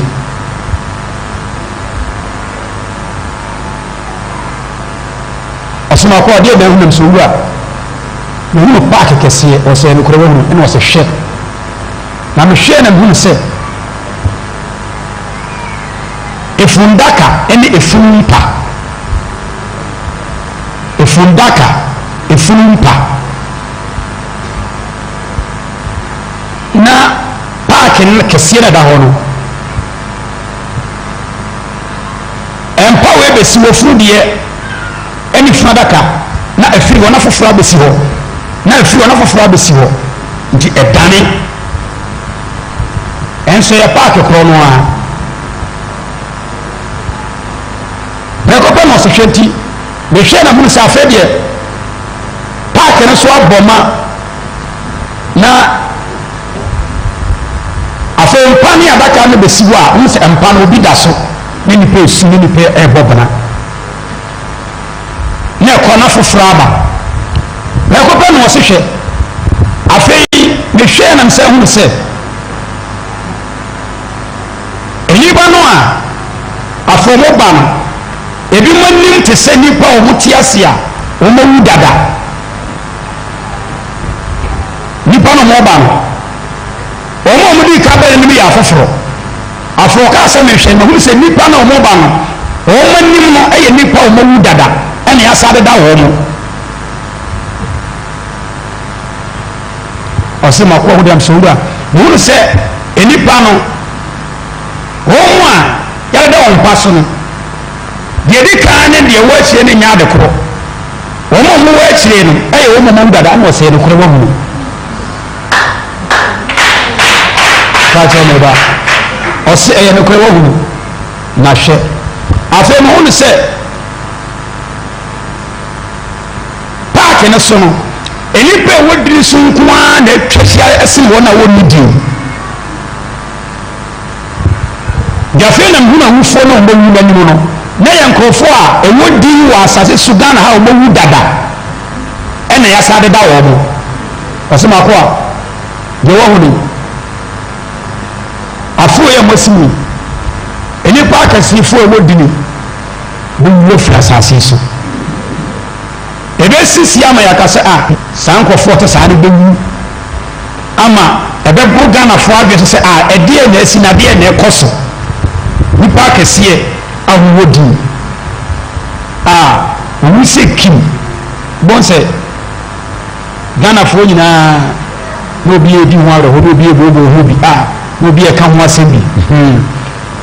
Ɔse makɔ adeɛ na ahunu sɛ owura mehunu paake kɛseɛ ɔsɛ nokorɛ wahunu ɛna ɔsɛ hwɛ na mehwɛɛ na mehunu sɛ efundaka ɛne efunu mpa efundaka efunu mpa na paake no kɛseɛ na ɛda hɔ no Mpa wei bɛsi hɔ, funu deɛ ɛne funu adaka, na ɛfiri hɔ na foforɔ abɛsi hɔ, na ɛfiri hɔ na foforɔ abɛsi hɔ. Nti ɛdane. Ɛnso yɛ paake korɔ no ara. Prɛko pɛ na ɔsehwɛ nti, mehwɛ na hunu sɛ afei deɛ paake no so abɔ ma na Afei mpa ne adaka no bɛsi hɔ a, wohu sɛ mpa no obi da so ne nipa esu ne nipa ɛrebɔ bena. Na ɛkɔ na foforɔ aba. Prɛko pɛ na ɔse hwɛ. Afei mehwɛɛ na mesɛ hunu sɛ nnipa no a afei wɔn ba no, ebinom anim te sɛ nnipa a wɔn te ase a wɔn awu dada. Nnipa no wɔba no, wɔn a wɔdii kan bae no anim yɛ afoforo. Afei ɔkaa sɛ, Mehwɛ, mahunu sɛ nnipa no a wɔba no, wɔn anim no yɛ nnipa a wɔawu dada, ɛna yɛasan adeda wɔn. Ɔse, M'akoa ho deɛ mesɛ owura, mehunu sɛ nnipa no, wɔn a yɛadeda wɔn mpa so no, deɛ ɛdi kan ne deɛ ɛwɔ akyire no nyɛ ade korɔ. Wɔn a wɔwɔ akyire no yɛ wɔn a wɔawu dada na wɔsɛe nokorɛ wɔahunu. Fakyɛ me ba. Ɔse ɛyɛ nokorɛ wɔahunu. Na hwɛ. Afei mehu no sɛ paaki no so no, nnipa a ɛwɔ diri so nko ara na atwa ahyia sen wɔn a wɔnni din. Deɛ afei na mehunu awufoɔ no a wɔawu no anim no, na ɛyɛ nkurɔfoɔ a ɛwɔ din wɔ asase so Ghana ha a wɔawu dada ɛna yɛasa adeda wɔn. Ɔsɛ m'akoa, deɛ wahu no, afei yɛ moasi mu nnipa akɛsefoɔ a ɛwɔ dini bɛwu afiri asase so. Ɛbɛsisi ama yɛaka sɛ a saa nkurɔfoɔ te saa no bɛwu. ama ɛbɛboro Ghanafoɔ adwene so sɛ ah ɛdeɛn na asi na adeɛn na ɛkɔ so. Nnipa akɛseɛ a wɔwɔ din. A owu sɛ kim bɔn sɛ Ghanafoɔ nyinaa na obi redi ho awerɛhoɔ na obi rebooboo ho bi a na obi reka ho asɛm bi hmm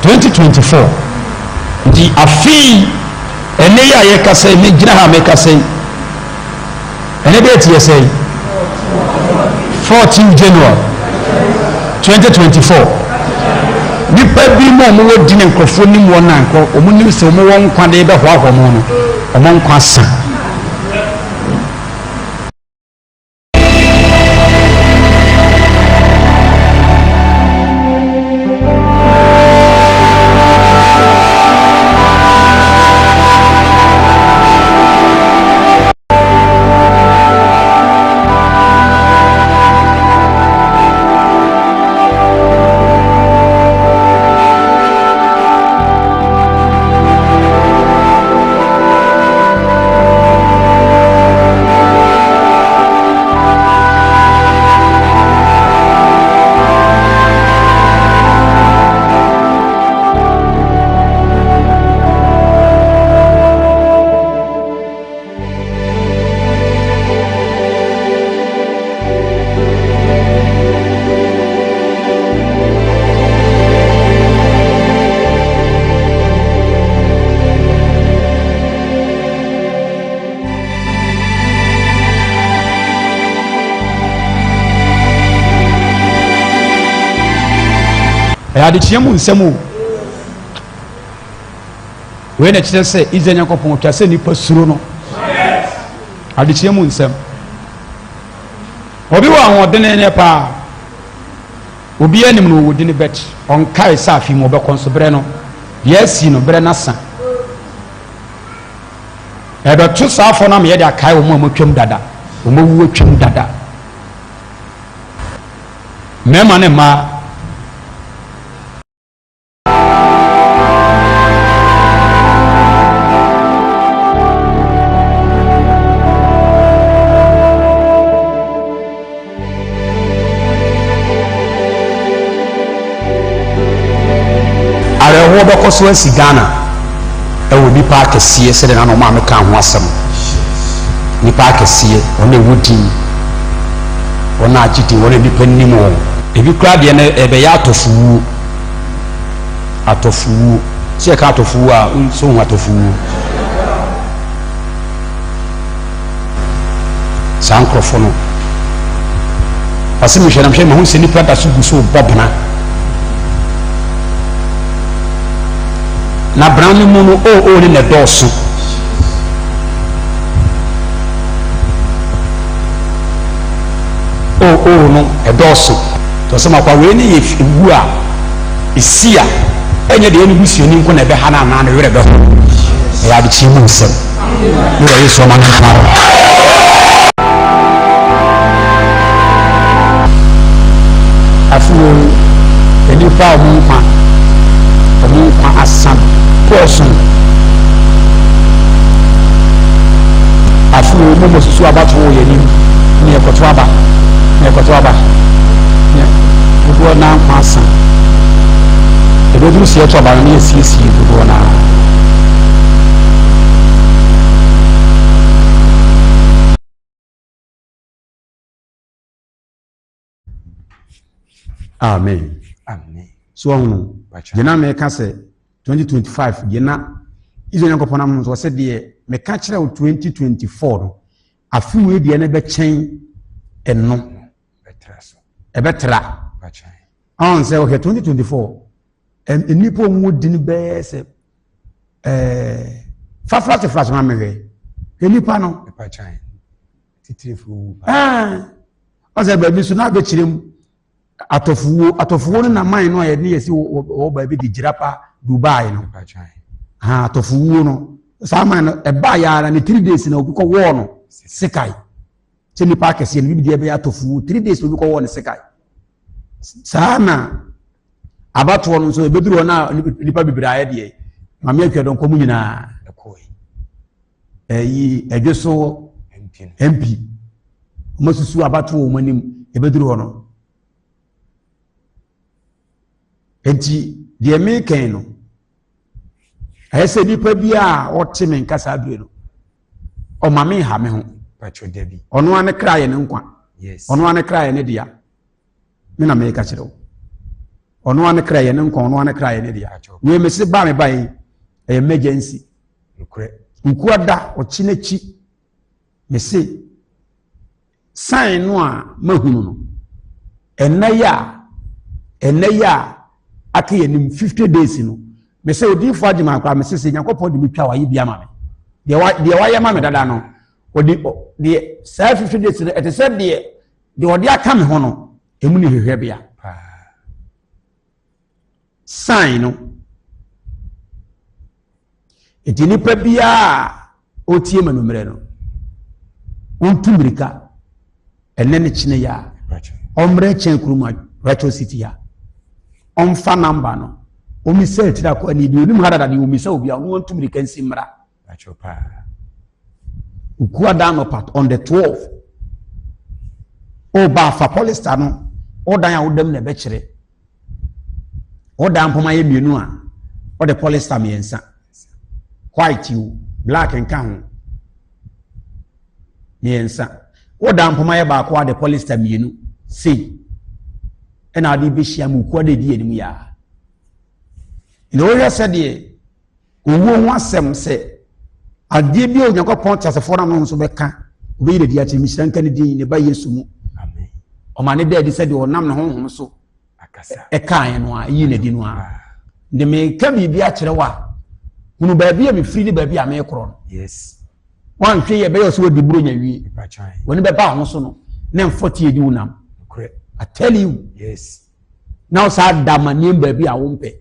2024 nti afei ɛnɛ yi a yɛkasa yi megyina ha a mekasa yi ɛnɛ date yɛ sɛn 14 January 2024 nipa bi mu a wɔwɔ di ne nkurɔfoɔ nim wɔn a nkurɔ wɔn nim sɛ wɔn wɔ nkwa de bɛhoahoa wɔn no wɔn nkwa sa. Ɛyɛ adekyeɛ mu nsɛm o. Wei na ɛkyerɛ sɛ Israel Nyankopɔn ɔtwa sɛ nnipa suro no. Adekyeɛ mu nsɛm. Obi wɔ ahoɔdene ne paa. Obi anim no ɔwɔ dini bɛt ɔnkae sɛ afi mu ɔbɛkɔ nso berɛ no deɛ asi no berɛ no asa. Ɛbɛto saa afɔ no ama yɛde akae wɔn a wɔatwam dada, wɔn awu atwam dada. Mmarima ne mmaa. Awerɛhoɔ bɛkɔ so asi Ghana ɛwɔ nnipa akɛseɛ sɛdeɛ na ɔmaa me kaa ho asɛm. Nnipa akɛseɛ, wɔn a ɛwɔ din, wɔn a agye din, wɔn a nnipa nim wɔn. Ebi koraa deɛ no ɛbɛyɛ atɔfowuo. Atɔfowuo. Sɛ yɛka atɔfowuo a, sɛ wohu atɔfowuo. Saa nkurɔfo no, ɔse mehwɛ na mehwɛ mahu sɛ nnipa da so gu so bɔ bena. Na bena no mu no, oo oo ne na ɛdɔɔso. Oo oo no ɛdɔɔso. Tɔ sɛ makwa wei ne yɛ wu a ɛsi a ɛnyɛ deɛ ɛne busuani nko na ɛbɛha no anaa ne werɛ bɛho. Ɛyɛ adekyeɛ mu nsɛm. Wura Yesu ɔma no nkwa. Afei nnipa a wɔn nkwa wɔn nkwa asa dɔɔso. Afei mo mo susu abatoɔ wɔ yɛn anim ne yɛkɔto aba ne yɛkɔto aba ne dodoɔ naa nkwa asa. Ebeduru sɛ yɛto aba no ne yɛsiesie dodoɔ naa. Amen. Amen. So ɔhono deɛ na meka sɛ 2025 deɛ na Israel Nyankopɔn am nso ɔsɛ deɛ meka kyerɛ wo 2024 no afe wei deɛ no bɛkyɛn ɛno ɛbɛtra ɔn sɛ ɔhwɛ 2024 nnipa a wɔn di no bɛyɛ sɛ ɛɛ fa flash flash ma mehwɛ hwɛ nipa no. Ɛɛ ɔsɛ baabi so na abɛkyerɛ mu atɔfuo atɔfuo no na man no a yɛde yɛsi wɔ baabi de gyirapa Dubai no ha atɔfuo no saa man no ɛbaa yɛ ara ne 3 days na obi kɔ wɔɔ no sekae sɛ nipa akɛseɛ no bibi deɛ ɛbɛyɛ atɔfuo 3 days na obi kɔ wɔɔ no sekae saa na abatoɔ no nso ɛbɛduru hɔ na nipa bebree ayɛ deɛ maame atwa dɔnkɔ mu nyinaa ɛyi ɛdwe so mp wɔn asusu abatoɔ wɔn anim ɛbɛduru hɔ no nti deɛ mekɛn no. Ɛyɛ sɛ nipa bi a ɔte me nka saa bere no, ɔma me nha me ho. Ɔno ara ne kra yɛ ne nkwa. Ɔno ara ne kra yɛ ne dea. Me na meka kyerɛ wo. Ɔno ara ne kra yɛ ne nkwa, ɔno ara ne kra yɛ ne dea. Wei me se ba me ba yi, ɛyɛ emergency. Nkuwa da ɔkye n'akyi. Me se Sign no a mahunu no, ɛnnɛ yi a, ɛnnɛ yi a aka yɛn anim 50 days no, me sɛ odiifo agyema koraa me sɛ sɛ Nyankopɔn de me twa wayɛ bi ama me. Deɛ wa deɛ wayɛ ma me dada no, ɔde deɛ saa 50 days no ɛte sɛ deɛ deɛ ɔde aka me ho no, emu ne hwehwɛbea. Sign no. Nti nipa biara a ɔretie ma nummerɛ no, ɔntu mmirika ɛnɛ ne kyene yɛ a ɔmmerɛ kyɛn kurom a Rachel City a ɔmfa namba no ɔmmisa akyiri akɔ ɛne deɛ onim ha dada deɛ ɔmmisa obi a ɔno ɔntu mmirika nsi mmra. Ukua da anɔpa on the 12 ɔba afa polyster no ɔdan a wodam na ɛbɛkyerɛ Woda mpoma yɛ mmienu a, wode polyester mmiɛnsa. White o, black nka ho. Mmiɛnsa. Woda mpoma yɛ baako a, wode polyester mmienu. Sei. Ɛna wode bɛhyia mu kuo de di anim yaa. Na wohwɛ sɛdeɛ Owuo ho asɛm sɛ, adeɛ bi a Onyankopɔn teasefoɔ nam ne ho so bɛka, ɔbɛyi no adi akyerɛ me. Nhyira nka ne din, ne Ba Yesu mu. Ɔma ne da adi sɛ deɛ ɔnam ne honhom so ɛkaeɛ no a, ɛyi no adi no a. De meka biribi akyerɛ wo a, hunu baabi a mefiri ne baabi a mekorɔ no. Woanhwɛ yɛ bɛyɛ sɛ wadi buronya wie. W'ani bɛba ho so no, na mfɔteɛ di wo nam. I tell you. Yes. Na wo saa da amanneɛm baabi a wompɛ.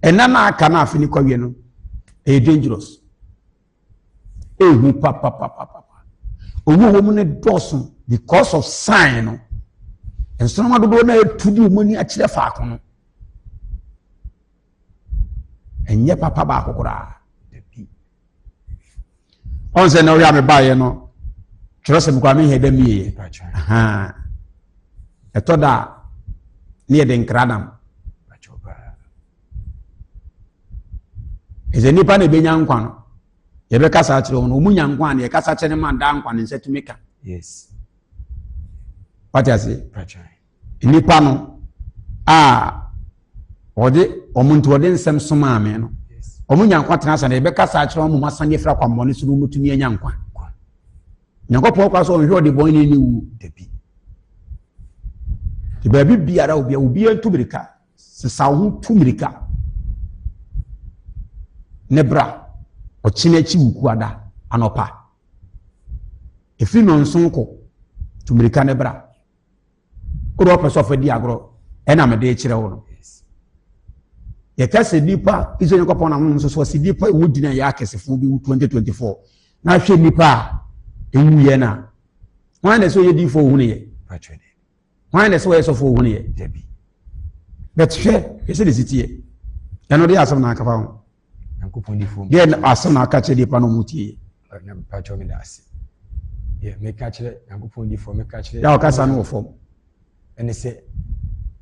Ɛna na aka na afe ne kɔwie no ɛyɛ dangerous. Ehu papapapapa. Owu wɔ mu no dɔɔso because of sign no. Nsoroma dodoɔ no atu de wɔn ani akyerɛ faako no. Ɛnyɛ papa baako koraa. Ɔn sɛ na ɔyɛ a mebaeɛ no twerɛsɛm koraa mehɛ dɛ meyɛ. Ɛtɔ da a ne yɛde nkra nam. Ɛsɛ nnipa na ɛbɛnya nkwa no yɛbɛkasa akyerɛ wɔn wɔn nya nkwa no yɛkasa kyerɛ no ma daa nkwa no nsa tumi ka. Yes. Wate ase? Nnipa no a wɔde wɔn nti wɔde nsɛm somaa me no wɔn nya nkwa tena ase na yɛbɛkasa akyerɛ wɔn ma asane afiri akwammɔne so no wɔtumi anya nkwa. Nyankopɔn kora sɛ ɔnhwɛ ɔde bɔne ne ne wu. Dabi. Te baabi biara obia obiara ntu mirika. Sesa wo ho tu mirika. Ne bra ɔkyena akyi wukuada anɔpa. Ɛfiri nɔnson kɔ tu mirika ne bra. Wode ɔpɛ sɛ ɔfa di agorɔ ɛna mede kyerɛ wo no. Yɛka sɛ nipa Israel Nyankopɔn na honhom so so ɔsɛ nipa ɛwɔ gyina yɛ akɛsefoɔ bi wu 2024 na ahwɛ nipa a ɛwu yɛ no a hwan na ɛsɛ ɔyɛ diifoɔ ohunu yɛ hwan na ɛsɛ ɔyɛ sɔfoɔ ohunu yɛ but hwɛ hwɛ sɛ de si teɛ ɛno de asɛm na akafa ho Nyankopɔn difoɔ mu. Deɛ asɛm na aka kyerɛ nipa na ɔmo tie. Mpakyɛw meda ase. Deɛ meka kyerɛ Nyankopɔn difoɔ meka kyerɛ. Yà ɔkasa no wɔ fam. Ɛne sɛ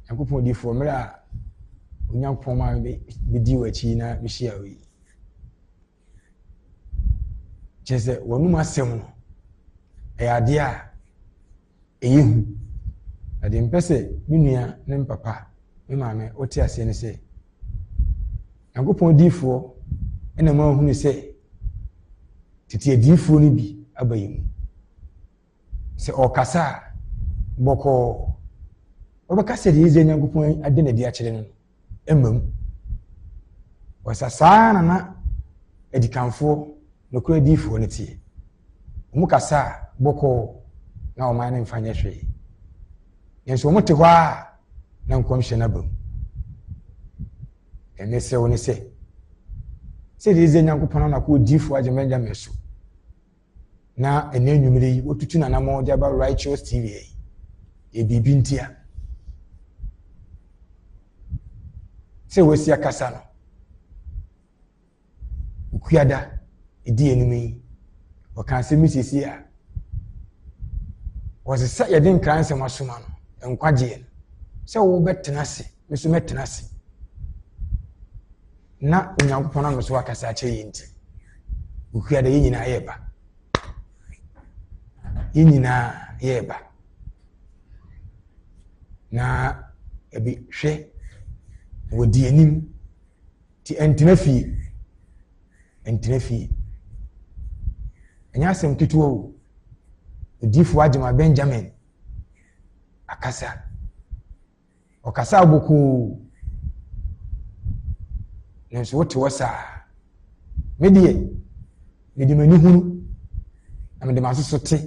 Nyankopɔn difoɔ mmerɛ a Onyankopɔn maa me bɛdi wɔ akyi na mehyia wo yi. Kyerɛ sɛ wɔnum asɛm no ɛyɛ adeɛ a ɛyɛ hu. Na deɛ mpɛ sɛ me nua ne me papa, me maame wote aseɛ ne sɛ, Nyankopɔn diifoɔ na ma ahunu sɛ tete adiifoɔ no bi aba yi mu. Sɛ ɔrekasa a, bɔkɔɔ, ɔbɛka sɛ deɛ Israel Nyankopɔn ade no adi akyerɛ no no, ɛmma mu. Wɔsa saa na na adikanfoɔ, nokorɛ adiyifoɔ no teɛ. Wɔn kasa a, bɔkɔɔ, na ɔman no mfa nyɛ hwee. Nanso wɔn te hɔ a, na nkɔmhyɛ no aba mu. Deɛ mesrɛ wo ne sɛ, sɛdeɛ Israel Nyankopɔn anako odiyifoɔ agye Benjamin so, na ɛnɛ anwummere yi watutu n'anammɔn de aba Righteous TV yi, yɛ biribi ntia. Sɛ wasi akasa no, Okuada ɛdi anim yi, ɔka asɛm bi siesie a, wɔsɛ sɛ yɛde nkra nsɛm asoma no, nkwagyeɛ no, sɛ wobɛtena ase, me nso mɛtena ase. Na Onyankopɔn ano so akasa akyerɛ yɛn nti, okua dɛ yɛn nyinaa yɛreba. Yɛn nyinaa yɛreba. Na ebi hwɛ wɔdi anim nti ɛntena fie ɛntena fie ɛnyɛ asɛm ketewa o odiifoɔ agyema Benjamin akasa. Ɔkasaa bokoo, nanso wote hɔ saa. Me deɛ, mede m'ani hunu, na mede m'aso so te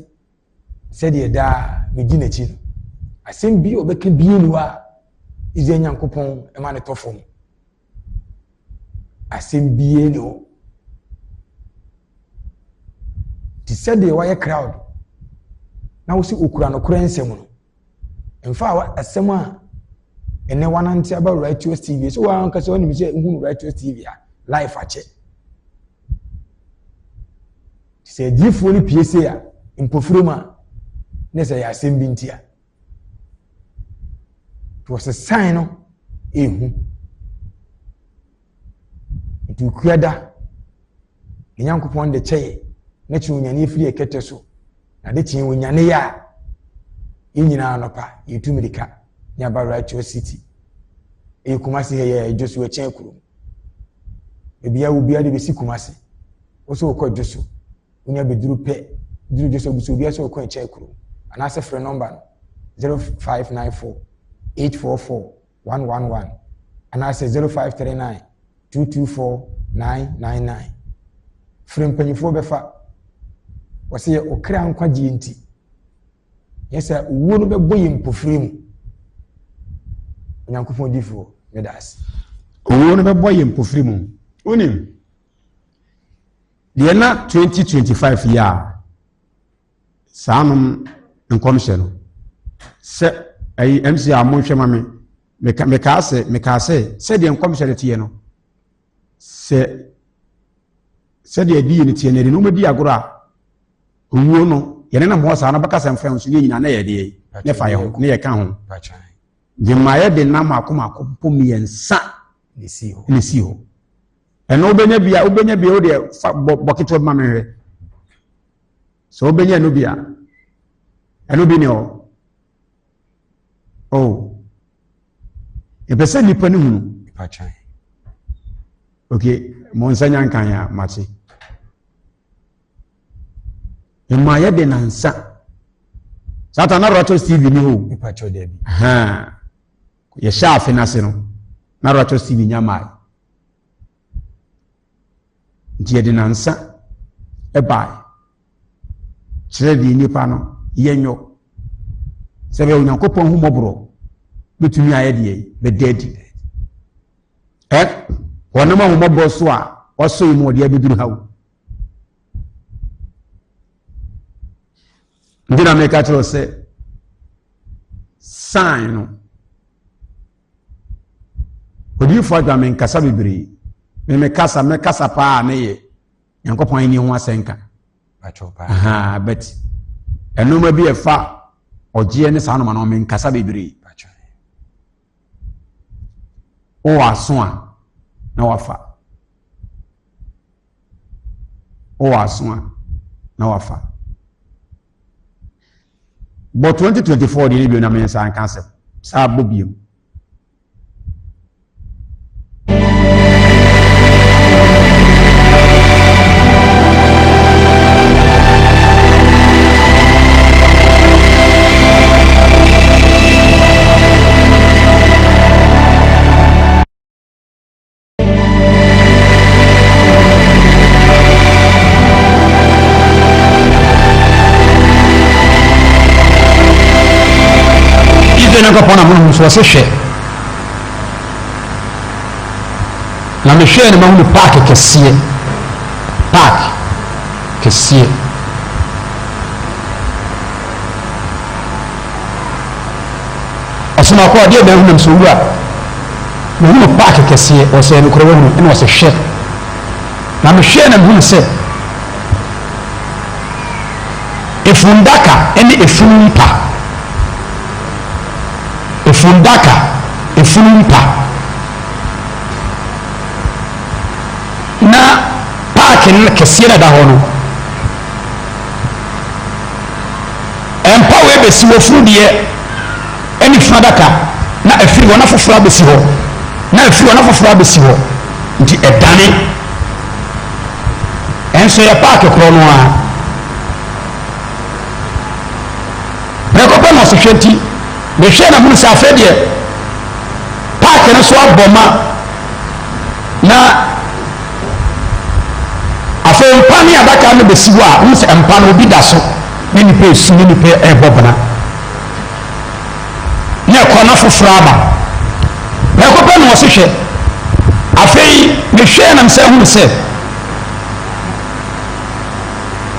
sɛdeɛ daa medi n'akyi no. Asɛm bi a ɔbɛka bie ni hɔ a Israel Nyankopɔn ma ne tɔ fam. Asɛm bie ni hɔ. Te sɛdeɛ wayɛ crowd na wosi okura nokorɛ nsɛm no. Mfa asɛm a ɛnɛ wanante aba Righteous TV sɛ wɔn ankasa wɔnim sɛ wohunu Righteous TV a life akyɛ. Sɛ adiifoɔ no pie sei a mpofirom a ne sɛ yɛ asɛm bi nti a wɔsɛ sign no ehu nti okuada Ne Nyankopɔn de kyɛe na kye onyane firi ɛkɛtɛ so, na de kyee onyane yɛ a, yɛn nyinaa anɔpa yɛtu mirika ne aba Righteous City. Ɛyɛ Kumasi ha yɛ ɛdwo so ɛkyɛn kurom. Baabi a obiara de bɛsi Kumasi. Wo sɛ wokɔ ɛdwo so, wonya bɛduru pɛ, duru dwo so abusu obiara sɛ wokɔ ɛkyɛn kurom. Anaasɛ frɛ nɔmba no 0594 844 111 anaasɛ 0539 224 999. Frɛ mpanyinfoɔ bɛfa. Wɔsɛ yɛ okra nkwagyeɛ nti. Yɛ sɛ owuo no bɛbɔ yɛ mpofiri mu. Onyankopɔn difoɔ, meda ase. Owuo no bɛbɔ yɛ mpofiri mu. Wonim, deɛ na 2025 yi a saa nom nkɔmhyɛ no sɛ ɛyi mc a monhwɛ ma me meka mekaa sɛ mekaa sɛ sɛdeɛ nkɔmhyɛ no teɛ no sɛ sɛdeɛ ɛdi yɛ no teɛ no ɛde no wɔdi agorɔ a owuo no yɛne nam hɔ saa no bɛka sɛ mfa nso ne nyinaa na yɛ deɛ ne fa yɛ ho ne yɛ ka ho de mmaeɛ de nam mako mako mpo mmiɛnsa na esi hɔ ɛno wobɛnya bia wobɛnya bia wodeɛ fa bɔ bɔ ketewa bi ma mehwɛ sɛ wobɛnya ɛno bi a ɛno bi ne hɔ oh ɛpɛ sɛ nnipa no hunu ok mo nsa nya nkan a mate mmaayɛ de nansa saa ta na Righteous TV ni hɔ yɛhyɛ afe no ase no na Righteous TV nya maae Nti yɛde nansa bae kyerɛ deɛ nnipa no yɛnyɔ sɛ bɛyɛ Onyankopɔn ho mmɔborɔ bɛtumi ayɛ deɛ bɛda adi. Ɛ wɔnam ahommɔborɔ so a wɔasɔ yi mu wɔde abɛduru ha o. Nti na meka kyerɛ sɛ sign no Odiyifo Adwa menkasa bebree. Me mekasa mɛkasa paa ne yɛ Nyankopɔn ahenni ho asɛnka. Aha, but ɛnoma bi ɛfa ɔgyeɛ ne saa noma no menkasa bebree. Wowɔ aso a na wafa. Wowɔ aso a na wafa. Bɔ 2024 deɛ no bio na me nsa nka asɛm. Saa bɔ bio. Israel Nyankopɔn na mono so ɔse hwɛ na mehwɛɛ no mahunu paake kɛseɛ paake kɛseɛ Ɔse makɔ adeɛ bɛn ho nam sɛ owura mehunu park kɛseɛ ɔsɛ nokorɛ wahunu ɛna ɔsɛ hwɛ na mehwɛɛ na mehunu sɛ efundaka ɛne efunu mpa efundaka efunu mpa. Na paake no kɛseɛ na ɛda hɔ no, mpa wei bɛsi hɔ funu deɛ ɛne funu adaka na ɛfiri hɔ na foforɔ abɛsi hɔ na ɛfiri hɔ na foforɔ abɛsi hɔ nti ɛdane ɛnso yɛ paake korɔ no ara prɛko pɛ na ɔsehwɛ nti mehwɛ na munu sɛ afei deɛ paake no so abɔ ma Na afei mpa ne adaka no bɛsi hɔ a, wohu sɛ mpa no obi da so ne nipa esu ne nipa ɛrebɔ bena. Na ɛkɔ na foforɔ aba. Prɛko pɛ na ɔse hwɛ. Afei mehwɛɛ nam sɛ hunu sɛ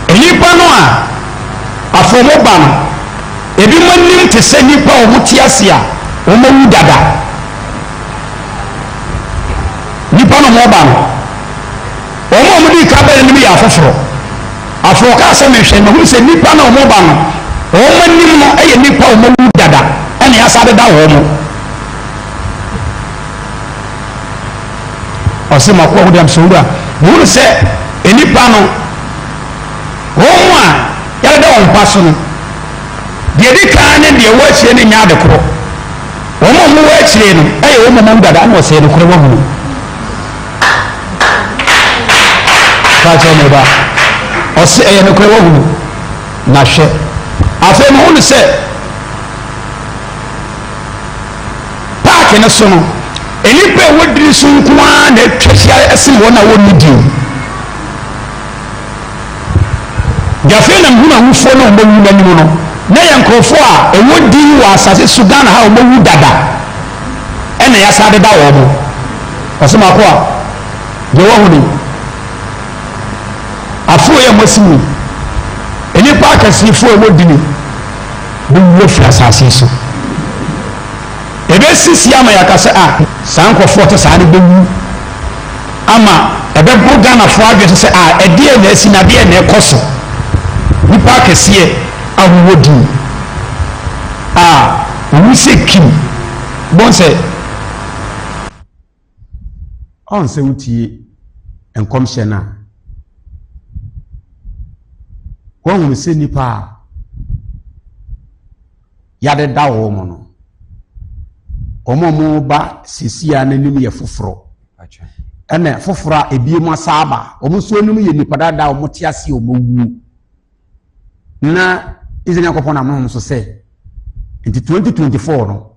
nnipa no a afei wɔn ba no, ebinom anim te sɛ nnipa a wɔte ase a wɔawu dada. Nnipa no wɔba no, wɔn a wɔdii kan bae no anim yɛ afoforɔ. Afei ɔkaa sɛ, Mehwɛ, mahunu sɛ nnipa no a wɔba no, wɔn anim no yɛ nnipa a wɔawu dada, ɛna yɛasa adeda wɔn. Ɔse, M'akoa ho deɛ mesɛ owura, mehunu sɛ nnipa no, wɔn a yɛadeda wɔn mpa so no, deɛ ɛdi kan ne deɛ ɛwɔ akyire no nyɛ ade korɔ. Wɔn a wɔwɔ akyire no yɛ wɔn mmom dada na wɔsɛe nokorɛ wahunu. Fakyɛ me ba. Ɔse ɛyɛ nokorɛ wahunu. Na hwɛ. Afei mehu no sɛ paaki no so no, nnipa a ɛwɔ diri so nko ara na atwa ahyia sen wɔn a wɔnni din. Deɛ afei na mehunu awufoɔ na wɔawu no anim no, na ɛyɛ nkurɔfoɔ a ɛwɔ din wɔ asase so Ghana ha a wɔawu dada ɛna yɛasa adeda wɔn. Ɔsɛ m'akoa, deɛ wahu ni, afo yɛ moasi mu yi, nnipa akɛsefoɔ a ɛwɔ dini bɛwu afiri asase so. Ɛbɛsisi ama yɛaka sɛ a saa nkurɔfoɔ te saa no bɛwu. ama ɛbɛboro Ghanafoɔ adwene so sɛ a ɛdeɛn na asi na adeɛn na ɛkɔ so. Nnipa akɛseɛ a wɔwɔ din a wɔwu sɛ kim bɔn sɛ. Ɔn sɛ wotie nkɔmhyɛ no a, woahunu sɛ nnipa a yɛadeda wɔn no, wɔn a wɔreba seesei ara no anim yɛ foforɔ. Ɛna foforɔ a ebiem asa aba, wɔn nso anim yɛ nnipa dada a wɔte ase a wɔawuo. Na Israel Nyankopɔn nam honhom so sɛ, nti 2024 no,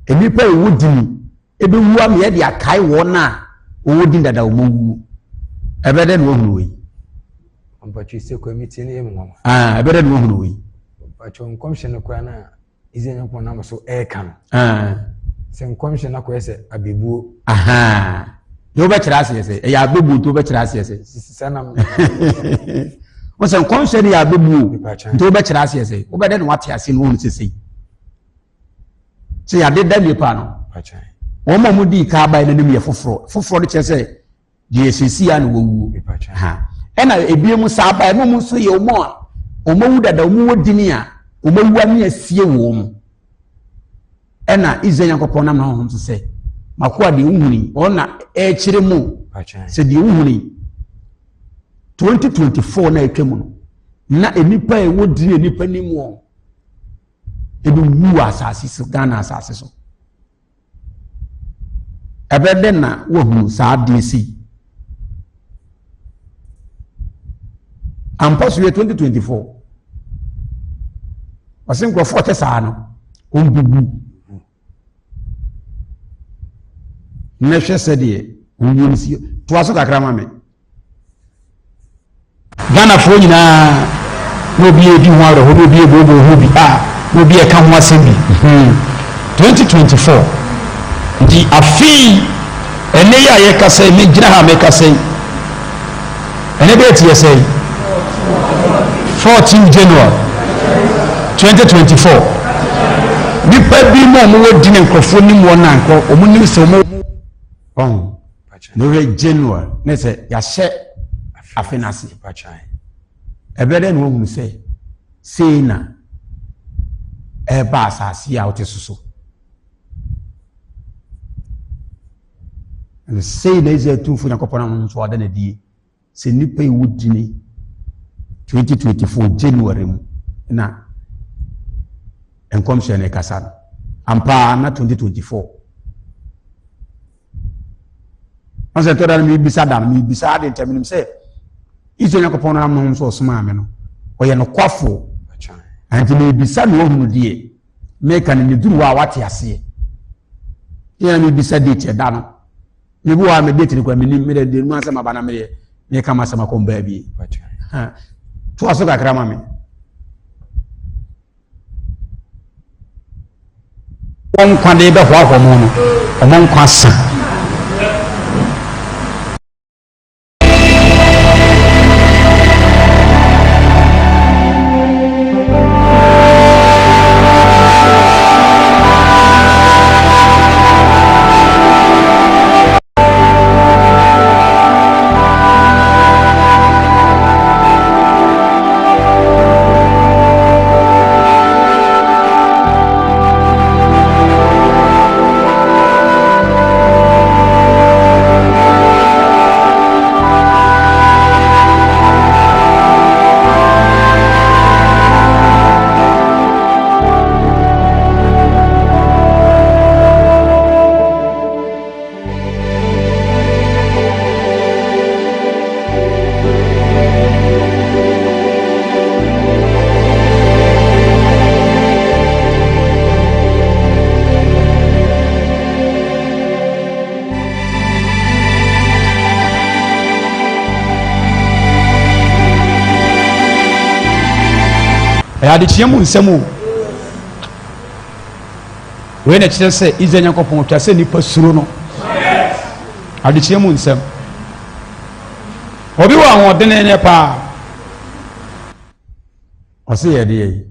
nnipa a ɛwɔ dini ɛbɛwu ama yɛde akae wɔn a wɔwɔ din dada wɔn awuo. Ɛbɛyɛ dɛ na wɔahunu wei. Mpatwa sɛ kwa mi tie ne yɛ mu nwanwa. Ah, ɛbɛyɛ dɛ na wɔahunu wei. Mpatwa nkɔmhyɛ no koraa na Israel Nyankopɔn nam so ɛreka no. Sɛ nkɔmhyɛ no akɔyɛ sɛ abɛbuo. Deɛ wobɛkyerɛ aseɛ sɛ ɛyɛ abɛbuo nti wobɛkyerɛ aseɛ sɛ. Sisa na. Wọ́n sɛ nkɔmhyɛ no yɛ abɛbuo nti wobɛkyerɛ aseɛ sɛ wobɛdɛ na wate aseɛ na wɔn sese. Sɛ yɛadeda nnipa no, wɔn a wɔdii kan bae no anim yɛ foforɔ. Foforɔ no kyerɛ sɛ deɛ sɛsi a na wɔwuo. Ɛna ebinom saa bae no, wɔn nso yɛ wɔn a wɔawu dada, wɔn wɔ dini a wɔawu ame asie wɔn. Ɛna Israel Nyankopɔn nam n'ahonhom so sɛ, makoa deɛ wohuni, wɔn na ɛrekyerɛ mu sɛ deɛ wohuni 2024 na atwa mu no, na nnipa a ɛwɔ dini a nnipa nim wɔn ɛbɛwu wɔ asase so ghana asase so ɛbɛ dɛ na wahunu saa adeɛ sei ampa so yɛ 2024 ɔse nkurɔfoɔ ɔkyɛ saa no ɔmbɛwu mɛhwɛ sɛdeɛ owuo no si toa so kakra ma me Ghanafoɔ nyinaa na obi redi ho awerɛhoɔ na obi rebooboo ho bi a na obi reka ho asɛm bi hmm 2024 nti afei ɛnɛ yi a yɛkasa yi megyina ha mekasa yi ɛnɛ date yɛ sɛ 14 January 2024 nipa bi mu a wɔwɔ di ne nkurɔfoɔ nim wɔn a nkurɔ wɔn nim sɛ wɔn ɔn Na wohwɛ January na sɛ yɛahyɛ afe no ase. Ɛbɛyɛ dɛ na woahunu sɛ sei na ɛreba asase a wote so so. Sei na Israel Tumfoɔ Nyankopɔn ahonhom so ada no adie sɛ nnipa yi wodi ni 2024 January mu na nkɔmhyɛ no kasa no. Ampa na 2024. Wɔn sɛ tɔda no mebisa da no mebisa ade nkyɛn menim sɛ Israel Nyankopɔn no ahonhom so ɔsomaa me no ɔyɛ nokwafoɔ. Nti mebisa na ɔhunu deɛ meka no meduru hɔ a wate aseɛ. Yɛn na mebisa date ɛda no. Mebi wɔ a me date no kora menim mede de mu asɛm aba na meyɛ meka m'asɛm akɔ mbaa bi. Toa so kakra ma me. Wɔn nkwa de bɛhoahoa mu no, wɔn nkwa sa. Ɛyɛ adekyeɛ mu nsɛm o. Wei na ɛkyerɛ sɛ Israel Nyankopɔn twa sɛ nnipa suro no. Adekyeɛ mu nsɛm. Obi wɔ ahoɔdene ne paa. Ɔse yɛ deɛ yi.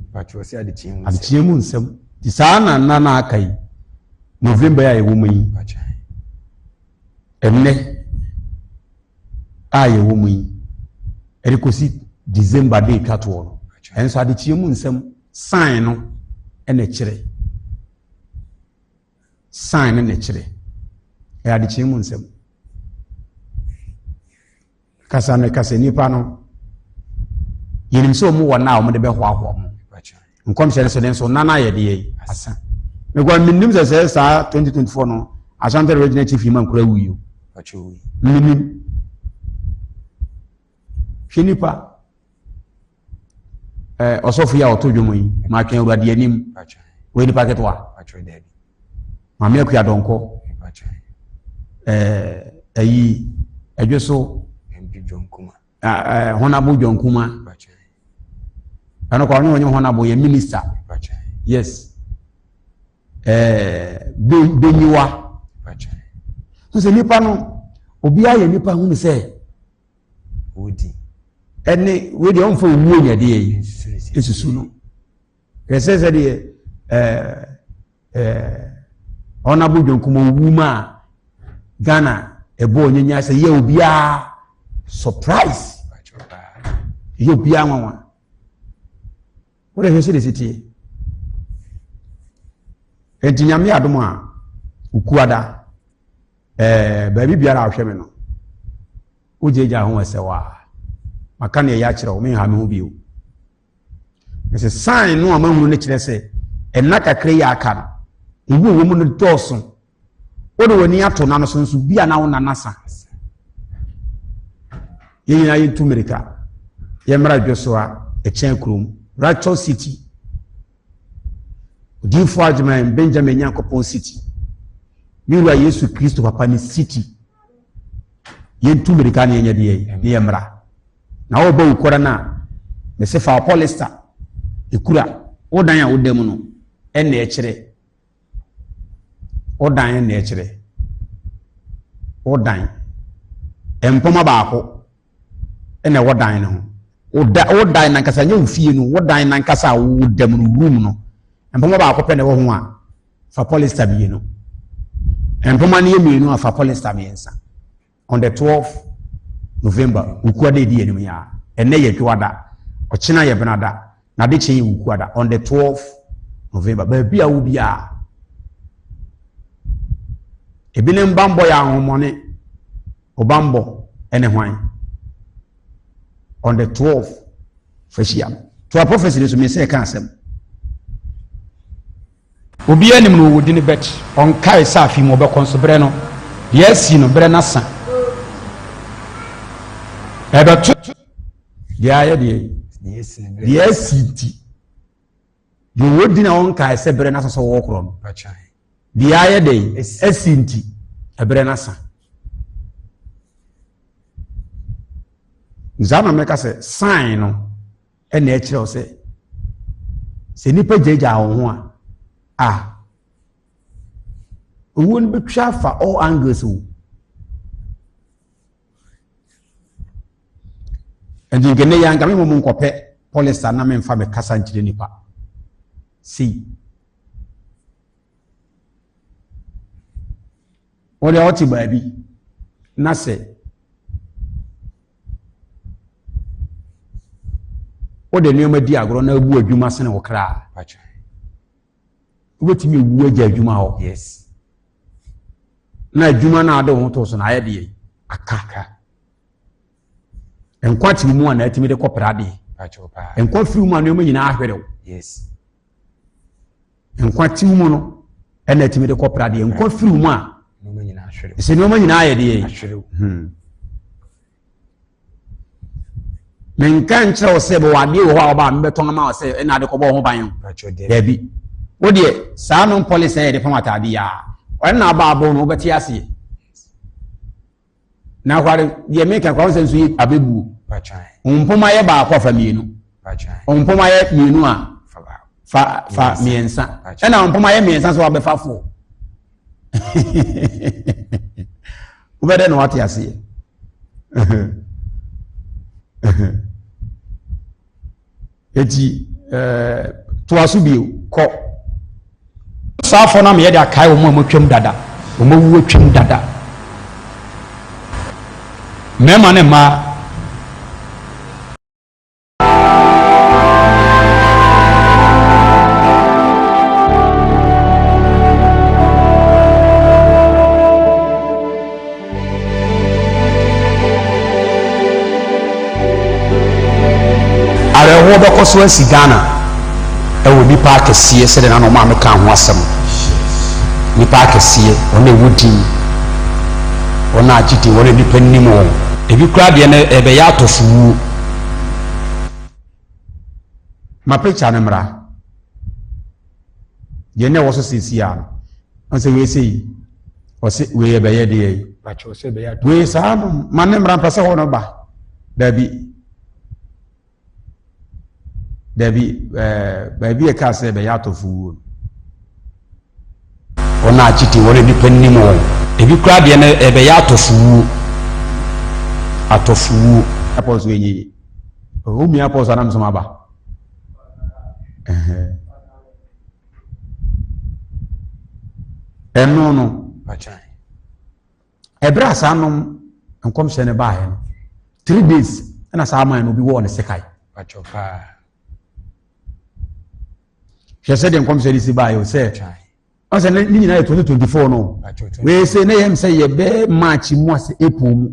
Adekyeɛ mu nsɛm. Nti saa na nna na aka yi. November yi a yɛwɔ mu yi. Ɛnnɛ a yɛwɔ mu yi ɛde kɔsi December de etwa toɔ no ɛnso adekyeɛ mu nsɛm sign no ɛna ɛkyerɛ sign no na ɛkyerɛ ɛyɛ adekyeɛ mu nsɛm kasa mekasa nipa no yɛnim sɛ wɔn wɔ nna a wɔde bɛhoahoa mo nkɔmhyɛ no so de nso nna no ayɛ deɛ yi asa mekɔ menim sɛ sɛ saa 2024 no Ashanti regional chief imam kura wuyi o menim hwɛ nipa ɛɛ ɔsɔfo yi a ɔto dwom yi matwɛn awurade anim wɔyɛ nipa ketewa maame akua dɔnkɔ ɛɛ ɛyi ɛdwe so ɛɛ honabo dwankuma ɛno kɔ ɔne ɔnyɛ honabo yɛ minister yes ɛɛ benyiwa so sɛ nipa no obiara yɛ nipa hunu sɛ. wodi. Ɛne wei deɛ ɔmfa owuo nyɛ deɛ yi nsusu no ɛsɛ sɛ deɛ ɛɛ ɛɛ ɔnabo dwankum owu ma a Ghana ɛbɔ onyanya sɛ yɛ obiara surprise yɛ obiara nwanwa wode hwɛ sɛ de si tie nti nyame adom a okuada ɛɛ baabi biara a ɔhwɛ me no wogyagya ho ɛsɛ wɔ a maka ne ɛyɛ akyerɛ wo menha me ho bio ɛsɛ sign no a mahunu no kyerɛ sɛ ɛnna kakra yi aka no ewu wɔ mu no dɔɔso wode w'ani ato na no so nso bi a na wo nana sa yɛn nyinaa yɛntu mmirika yɛmmra dwo so a ɛkyɛn kurom Rachel City Odiyifoɔ Agyeman Benjamin Nyankopɔn City, me Wura Yesu Kristo papa ne City. Yɛntu mmirika ne yɛnyɛ deɛ ne yɛ mmra. Na wɔbɔ wo kora no a, mese fa polyester ekura wo dan a woda mu no ɛna ɛkyerɛ. Wo dan ɛna ɛkyerɛ. Wo dan. Mpoma baako. na ɛwɔ dan no ho. Wo da wo dan nankasa nyɛ wo fie no, wo dan nankasa a wo da mu no room no. Mpoma baako pɛ na ɛwɔ ho a fa polyester mmienu. Mpoma no yɛ mmienu a fa polyester mmiɛnsa. On the 12 November, Wukuada edi anim yi a. Ɛnɛ yɛ Dwoada, ɔkyena yɛ Benada, na ade kye yɛ Wukuada. On the 12 November, baabi a wo biara. Ebinom bammɔ yɛ ahonhommɔne. Wo bammɔ ne hwan? On the 12 fa hyia no. Toa prophecy no so me sɛ ɛka asɛm. Obiara nim no ɔwɔ dini but ɔnkae sɛ afe mu ɔbɛkɔ nso berɛ no deɛ asi no berɛ no asa. Ɛbɛto deɛ ayɛ deɛ deɛ asi nti deɛ ɔwɔ din a ɔnkae sɛ berɛ no asa sɛ ɔwɔ korɔ no deɛ ayɛ dɛ asi nti ɛberɛ no asa. Saa na mɛka sɛ sign no ɛna ɛkyerɛ wo sɛ sɛ nnipa gyaagyaa wɔn ho a a owuo no bɛtwa afa all angles o nti nkɛnɛ yɛ anka me mmom nkɔpɛ polisa na memfa me kasa nkyerɛ nipa sei wɔde a wɔte baabi na sɛ wode nneɛma di agorɔ na abu adwuma sene wo kra wobɛtumi awu agya adwuma hɔ yes na adwuma no a wode wo ho too so no ayɛ deɛ aka nkwa te mu a na atumi de kɔpra adeɛ nkwa firi mu a nneɛma nyinaa ahwere wo yes Nkwa te wo mu no ɛna atumi de kɔpra deɛ nkwa firi wo mu a sɛ nneɛma nyinaa yɛ deɛ hmm. Menka nkyerɛ wo sɛ bɛwɔ adeɛ wɔ hɔ a wɔba a mebɛtɔn ama wo sɛ ɛna ade kɔbɔ ho ban o daabi wo deɛ saa no mpɔle sɛ yɛde pam ataade yi a ɛna aba abɔ no wobɛte aseɛ Na akware deɛ meka kwa sɛ nso yɛ abɛbuo. Mpoma yɛ baako afa mmienu. Mpoma yɛ mmienu a fa fa mmiɛnsa. Ɛna mpoma yɛ mmiɛnsa so wabɛfa fo. Wobɛdɛ na wate aseɛ. Eti ɛɛ eh, toa so bio kɔ. Saa afɔ no ama yɛde akae wɔn a wɔatwam dada, wɔn awu atwam dada. Mmarima ne mmaa. Awerɛhoɔ bɛkɔ so asi Ghana ɛwɔ nnipa akɛseɛ sɛdeɛ na ɔmaa me kaa ho asɛm nnipa akɛseɛ wɔn a ɛwɔ din wɔn a agye din wɔn a nnipa nim wɔn ebi koraa deɛ no ɛbɛyɛ atɔfo wuo ma picture no mmra Deɛ na ɛwɔ so seesei ara no, ɔn sɛ wei sei, ɔse wei ɛbɛyɛ deɛ yi. Wei saa no, ma ne mmara mpɛ sɛ hɔ no ba. Dabi. Dabi, ɛɛ, baabi a ɛkaa sɛ ɛbɛyɛ atɔfo wuo no. Wɔn a agye din, wɔn a nnipa nim wɔn. Ebi koraa deɛ no ɛbɛyɛ atɔfo wuo. Atɔfo wuo. Apɔ so ɛnyɛ yie. Womia apɔ so anam so aba. Ɛno no, ɛberɛ a saa nom nkɔmhyɛ no baeɛ no, 3 days ɛna saa man no obi wɔɔ ne sekae. Hwɛ sɛdeɛ nkɔmhyɛ no si baeɛ o sɛ ɔsɛ ne nyinaa yɛ 2024 no wei sɛ ne yɛm sɛ yɛbɛ March mu ase April mu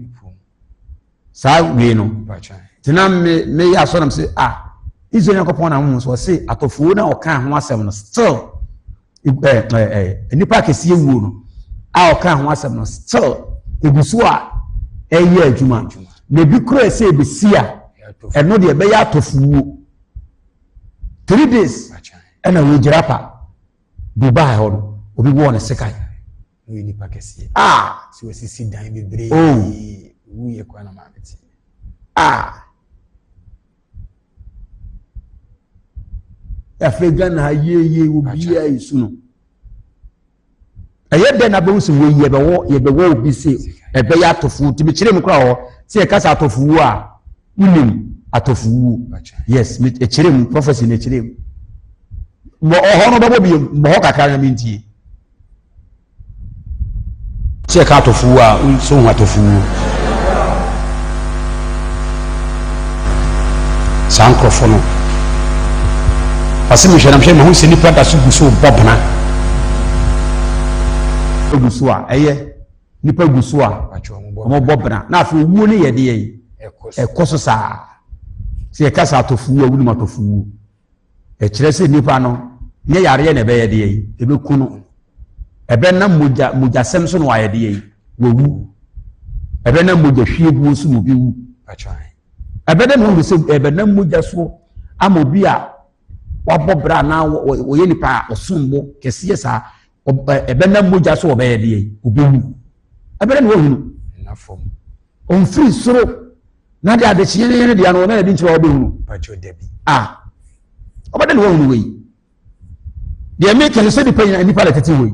saa wei no nti na me meyɛ asɔ nam sɛ ah Israel Nyankopɔn na honhom so ɔse atɔfoɔ no a ɔkaa ho asɛm no still ɛɛ ɛɛ nnipa akɛseɛ wuo no a ɔkaa ho asɛm no still egu so a ɛyɛ adwuma na ebi kura sɛ ebesi a ɛno deɛ ɛbɛyɛ atɔfo wuo 3 days ɛna wɔgyina pa Dubai hɔ no obi wɔɔ ne sekan. Woyɛ nipa kɛseɛ. Ah. Sɛ wasisi dan bebree. Oh. Wuyɛ kwan na maame te. Ah. Afei Ghana ha yie yie obiara esu no. Ɛyɛ dɛ na bɛhu sɛ wei yɛbɛwɔ yɛbɛwɔ obi se ɛbɛyɛ atɔfo nti mekyerɛ mu koraa hɔ sɛ yɛka sɛ atɔfo wuo a wonim atɔfo wuo yes mekyerɛ mu prophecy na ɛkyerɛ mu ɔhɔ no bɛbɔ bio mbɔ hɔ kakra na mentie Sɛ yɛka atɔfo wuo a, so wohu atɔfo wuo? Saa nkurɔfo no, ɔse mehwɛ na mehwɛ mahu sɛ nnipa da so gu so bɔ bena. Gu so a ɛyɛ. Nipa gu so a wɔbɔ bra na afei owuo no yɛ deɛ yi ɛkɔ so saa. Sɛ yɛka sɛ atɔfowuo a wonim atɔfowuo. Ɛkyerɛ sɛ nipa no nyɛ yareɛ na ɛbɛyɛ deɛ yi ɛbɛku no. Ɛbɛnam mogya mogyasɛm so na wayɛ deɛ yi wawu. Ɛbɛnam mogya hwieguo so na obi wu. Ɛbɛdɛ na wɔn sɛ ɛbɛnam mogya so ama obi a wabɔ bra anaa wɔyɛ nipa a ɔsom bo kɛseɛ saa ɛbɛnam mogya so wɔbɛyɛ deɛ ɔbɛwu. Ɛbɛdɛ na wɔhunu. Ɔmfiri soro na de adekyeɛ ne yɛn deɛ no wɔn na nkyerɛ wɔbɛhunu. A ɔbɛdɛ na wɔhunu wei. Deɛ meka no sɛ nipa nyina nipa na tete hɔ yi.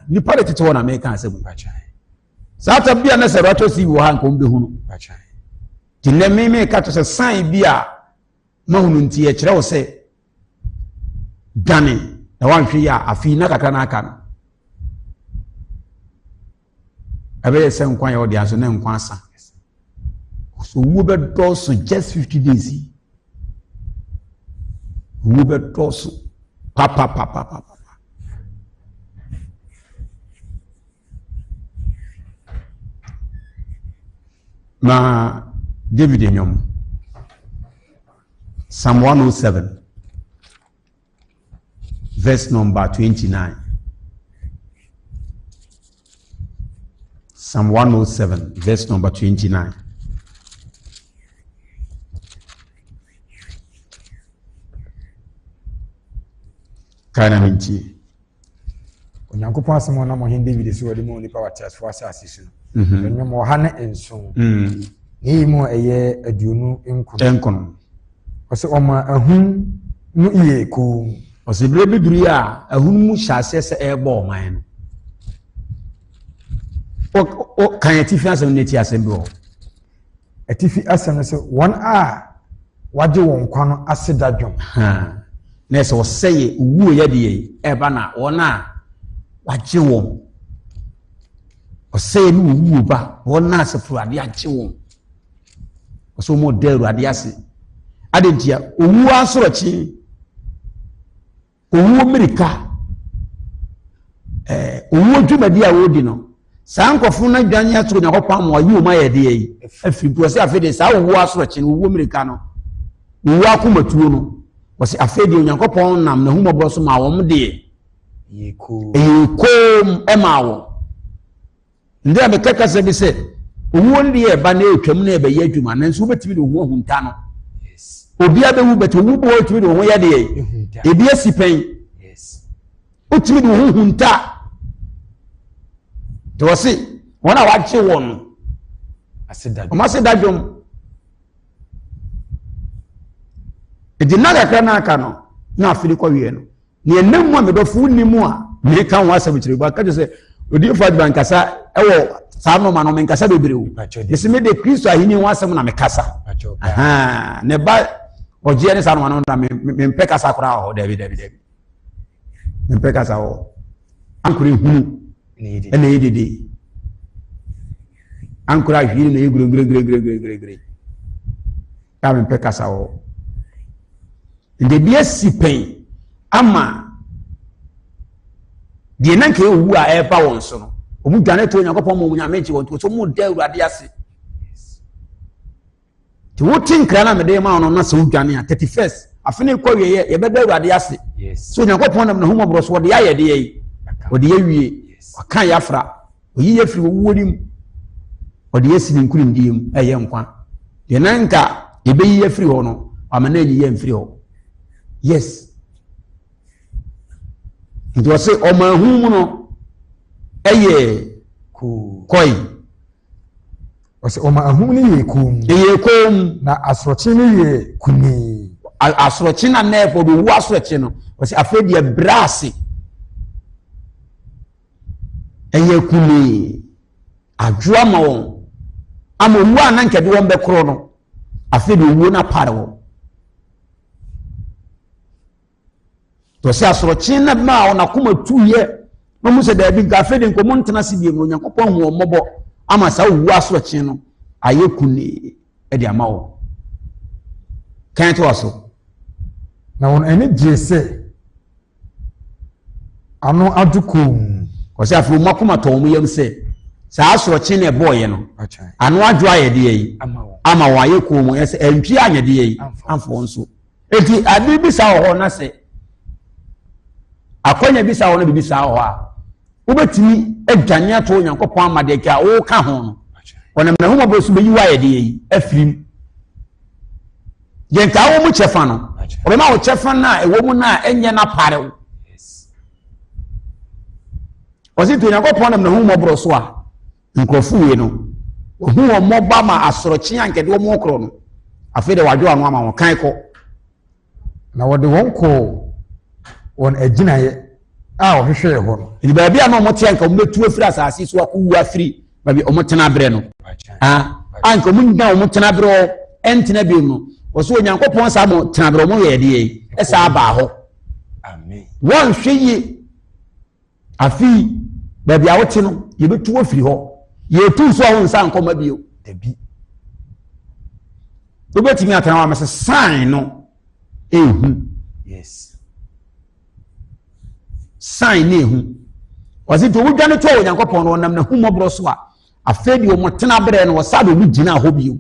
Nipa na tete hɔ na meka asɛm yi. Saa ta bi a na sɛ rapture TV wɔ ha nka wɔn bɛhunu. Nti nnɛ me meka kyerɛ sɛ sign bi a mahunu nti ɛkyerɛ wo sɛ dwane na wanhwɛ yi a afei na kakra na aka no ɛbɛyɛ sɛ nkwa yɛ ɔde aso na nkwa asa so owuo bɛdɔɔso just 50 days yi owuo bɛdɔɔso papapapapa. Ma David nnwom. Psalm 107 verse number 29. Psalm 107 verse number 29. Kae na mentie. Onyankopɔn asɛm a ɔnam ɔhene David so ɔde ma onipa wɔ ateasefoɔ asase so no. Mhm. Nnwom 107. Ne yi mu a ɛyɛ 29. Nkono. Ɔsɛ ɔma ahum mu yɛ komm. Ɔsɛ berɛ bi duru yi a ahum mu hyɛ aseɛ sɛ ɛrebɔ ɔman no. O kan atifi asɛm ne ti asɛm bi wɔ hɔ. Atifi asɛm no sɛ wɔn a wɔagye wɔn nkwa no aseda dwom. Na ɛsɛ ɔsɛeɛ owuo yɛ deɛ ɛba na wɔn a wɔagye wɔn ɔsɛeɛ ne owuo ba wɔn a asafo Awurade agye wɔn ɔsɛ wɔn ɔda Awurade ase ade ntia owuo asorɔkye. Owuo mmirika, ɛɛ owuo dwumadi a wɔredi no, saa nkurɔfo no adwane ato Onyankopɔn ama wɔayi wɔn ayɛ deɛ yi afiri nti wɔsɛ afei deɛ saa owuo asorɔkye no owuo mmirika no owuo akomatuo no wɔsɛ afei deɛ Onyankopɔn nam n'ahummɔborɔ so maa wɔn deɛ ɛyɛ koom ɛmaa wɔn. Ndɛ a meka kasa bi sɛ, owuo no deɛ ɛba na ɛretwam na ɛbɛyɛ adwuma nanso wobɛtumi de wo ho ahunta no. Obiara bɛwu bɛtɛ owu bɔ wotumi de wo ho yɛ deɛ ebi asi pɛn. Wotumi de wo ho hunta. Nti wɔ se wɔn a wagye wɔn no wɔn ase da dwom. Nti nna kakra na aka no na afei kɔ wie no. Nea ɛnam mu a medɔfo wonni mu a meka ho asɛm kyerɛ bu aka kyerɛ sɛ odiyifo adwuma nkasa ɛwɔ saa nneɛma no menkasa bebree o mesi me de Kristo ahenni ho asɛm na mekasa ne ba ɔgyeɛ ne saa nneɛma no na mempɛ kasa koraa wɔ hɔ dabi dabi dabi mempɛ kasa wɔ ankore hunu ɛna ɛyɛ dede ankore ahwii na ɛyɛ guregure a mempɛ kasa wɔ hɔ Nti ebi asi pɛn ama deɛ na nka ɛwɔ a ɛreba wɔn so no, wɔn dwane to Onyankopɔn ma wɔn nyame gye wɔn to so wɔn da Awurade ase. Nti wote nkra na mede ma no na sɛ wodwane a 31st afe no kɔ wieɛ yɛbɛda Awurade ase. So Onyankopɔn nam n'ahummɔborɔ so wɔde ayɛ deɛ yi, wɔde awie, waka yɛ afra. Oyi yɛ firi owuo no mu. Ɔde yɛ si ne nkunimdie mu, ɛyɛ nkwa. Deɛ na nka yɛbɛyi yɛ firi hɔ no, wama no anyi yɛ mfiri hɔ. Yes. Nti ɔse ɔma ehu mu no ɛyɛ kɔe. Ɔsɛ ɔma ahum no yɛ komm. Ɛyɛ komm. Na asorɔkye no yɛ kunii. Asorɔkye na nɛɛfɔ ɔde owu asorɔkye no. Ɔsɛ afei deɛ brɛ ase. Ɛyɛ kunee adwo ama wɔn ama owuo a na nka de wɔn bɛkorɔ no afei de owuo no apare wɔn tɔsɛ asorɔkye na maa wɔn akoma tuiɛ na wɔn sɛ daabi nka afei de nkɔmɔ ntena ase bio no Onyankopɔn hu wɔn mmɔbɔ ama saa owuo asorɔkye no ayɛ kunee de ama wɔn kan to aso. Na wɔn ani gyee sɛ Ano adwo komm. Ɔsɛ afei wɔn akoma tɔ wɔn yam sɛ. Saa asorɔkye na ɛbɔɔyɛ no, ano adwo ayɛ deɛ yi, ama wɔn ayɛ kɔn mu, ɛsɛ ɛntwi anyɛ deɛ yi, amfa wɔn so. Eti ade bi saa wɔ hɔ na sɛ akwanya bi saa wɔ no biribi saa wɔ hɔ a, wobɛtumi adwane ato Onyankopɔn ama deɛ nka woka ho no. Ɔnam n'ahummɔborɔ so bɛyi wo ayɛ deɛ yi afiri mu. Deɛ nka wɔ mu kyɛfa no, ɔbɛma wo kyɛfa no a ɛwɔ mu no a ɛnyɛ no apare wo. Ɔse nti Onyankopɔn nam n'ahummɔborɔ so a nkurɔfo wei no wahu wɔn mmɔbɔ ama asorɔkye a nkɛde wɔn korɔ no afei de wadwo ano ama wɔn kan kɔ. Na wɔde wɔn kɔɔ wɔn agyinaeɛ a wɔhwehwɛɛ hɔ no. Nti baabi a na wɔte a nka wɔbɛtu afiri asase so akɔwu afiri baabi wɔn tena berɛ no a nka wɔn nyina wɔn tena berɛ hɔ ɛntena bio no wɔso Onyankopɔn saa mo tena berɛ wɔn yɛ ɛdeɛ ɛsaa baa hɔ wɔnhwɛ yie. Afei, baabi a wote no, yɛbɛtu wo afiri hɔ. Yɛtu so a wo nsa nkɔma bio. Dabi. Wobɛtumi atena hɔ a mɛsɛ sign no ehu. Yes. Sign no ehu. Wɔsi nti wɔn dwane to Onyankopɔn no wɔnam n'ahummɔborɔ so a afei deɛ wɔn tena berɛ no wɔsa de wɔn gyina hɔ bio.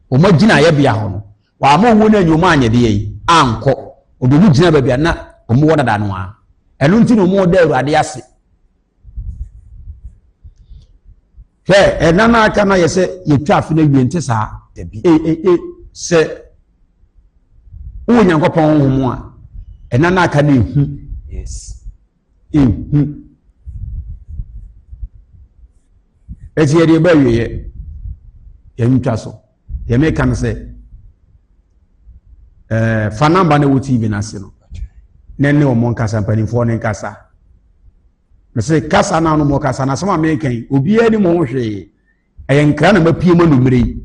Wɔn agyina yɛbea hɔ no. Wɔamma owuo no anyi wɔn anyɛ deɛ yi ankɔ. Wɔde wɔn gyina baabi a na wɔn wɔ dada no ara. Ɛno nti na wɔn da Awurade ase. Hwɛ, ɛna no aka no ayɛ sɛ yɛtwa afe no awie nte saa. Dabi. E, e, e, sɛ wowɔ Nyankopɔn honhom a, ɛna no aka no ehu. Yes. Ehu. Ɛti yɛde ɛba awieɛ, yɛntwa so. Deɛ meka no sɛ, ɛɛ fa namba no ɛwɔ TV no ase no, na ɛne wɔn nkasa, mpanimfoɔ no nkasa. Mese kasa no a wɔn kasa no, asɛm a meka yi, obiara nim ho hwee. Ɛyɛ nkra na mapue mu anumere yi.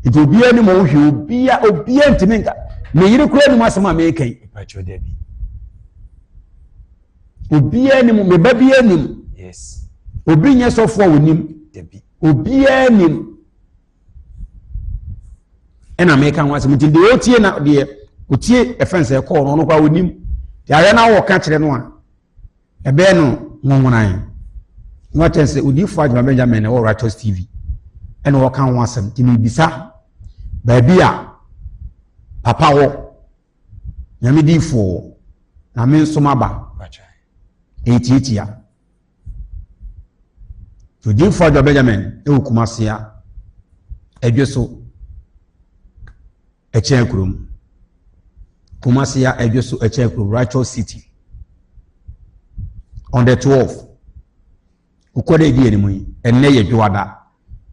Nti obiara nim ho hwee, obiara obiara ntumi nka. Me yere kura nim asɛm a meka yi. Obiara nim, me ba biara nim. Obi nyɛ sɔfo a onim. Obiara nim. Ɛna meka ho asɛm nti deɛ ɔtie na deɛ ɔtie ɛfɛn sɛ ɛkɔɔ no ɔno koraa onim. Deɛ ayɛ na wɔka kyerɛ no a ɛbɛyɛ no nwonwonan na wakyɛn sɛ odiyifoɔ Adwuma Benjamin na ɛwɔ Righteous TV ɛna ɔka ho asɛm nti mebisa baabi a papa wɔ nyame diyifoɔ wɔ na me nso maba ɛyɛ tiatia odiyifoɔ Adwuma Benjamin ɛwɔ Kumasi a ɛdwe so Ɛkyɛn kurom. Kumasi a ɛdwo so ɛkyɛn kurom Righteous City. On the 12. Okɔ dɛ edi anim yi. Ɛnnɛ yɛ dwoada.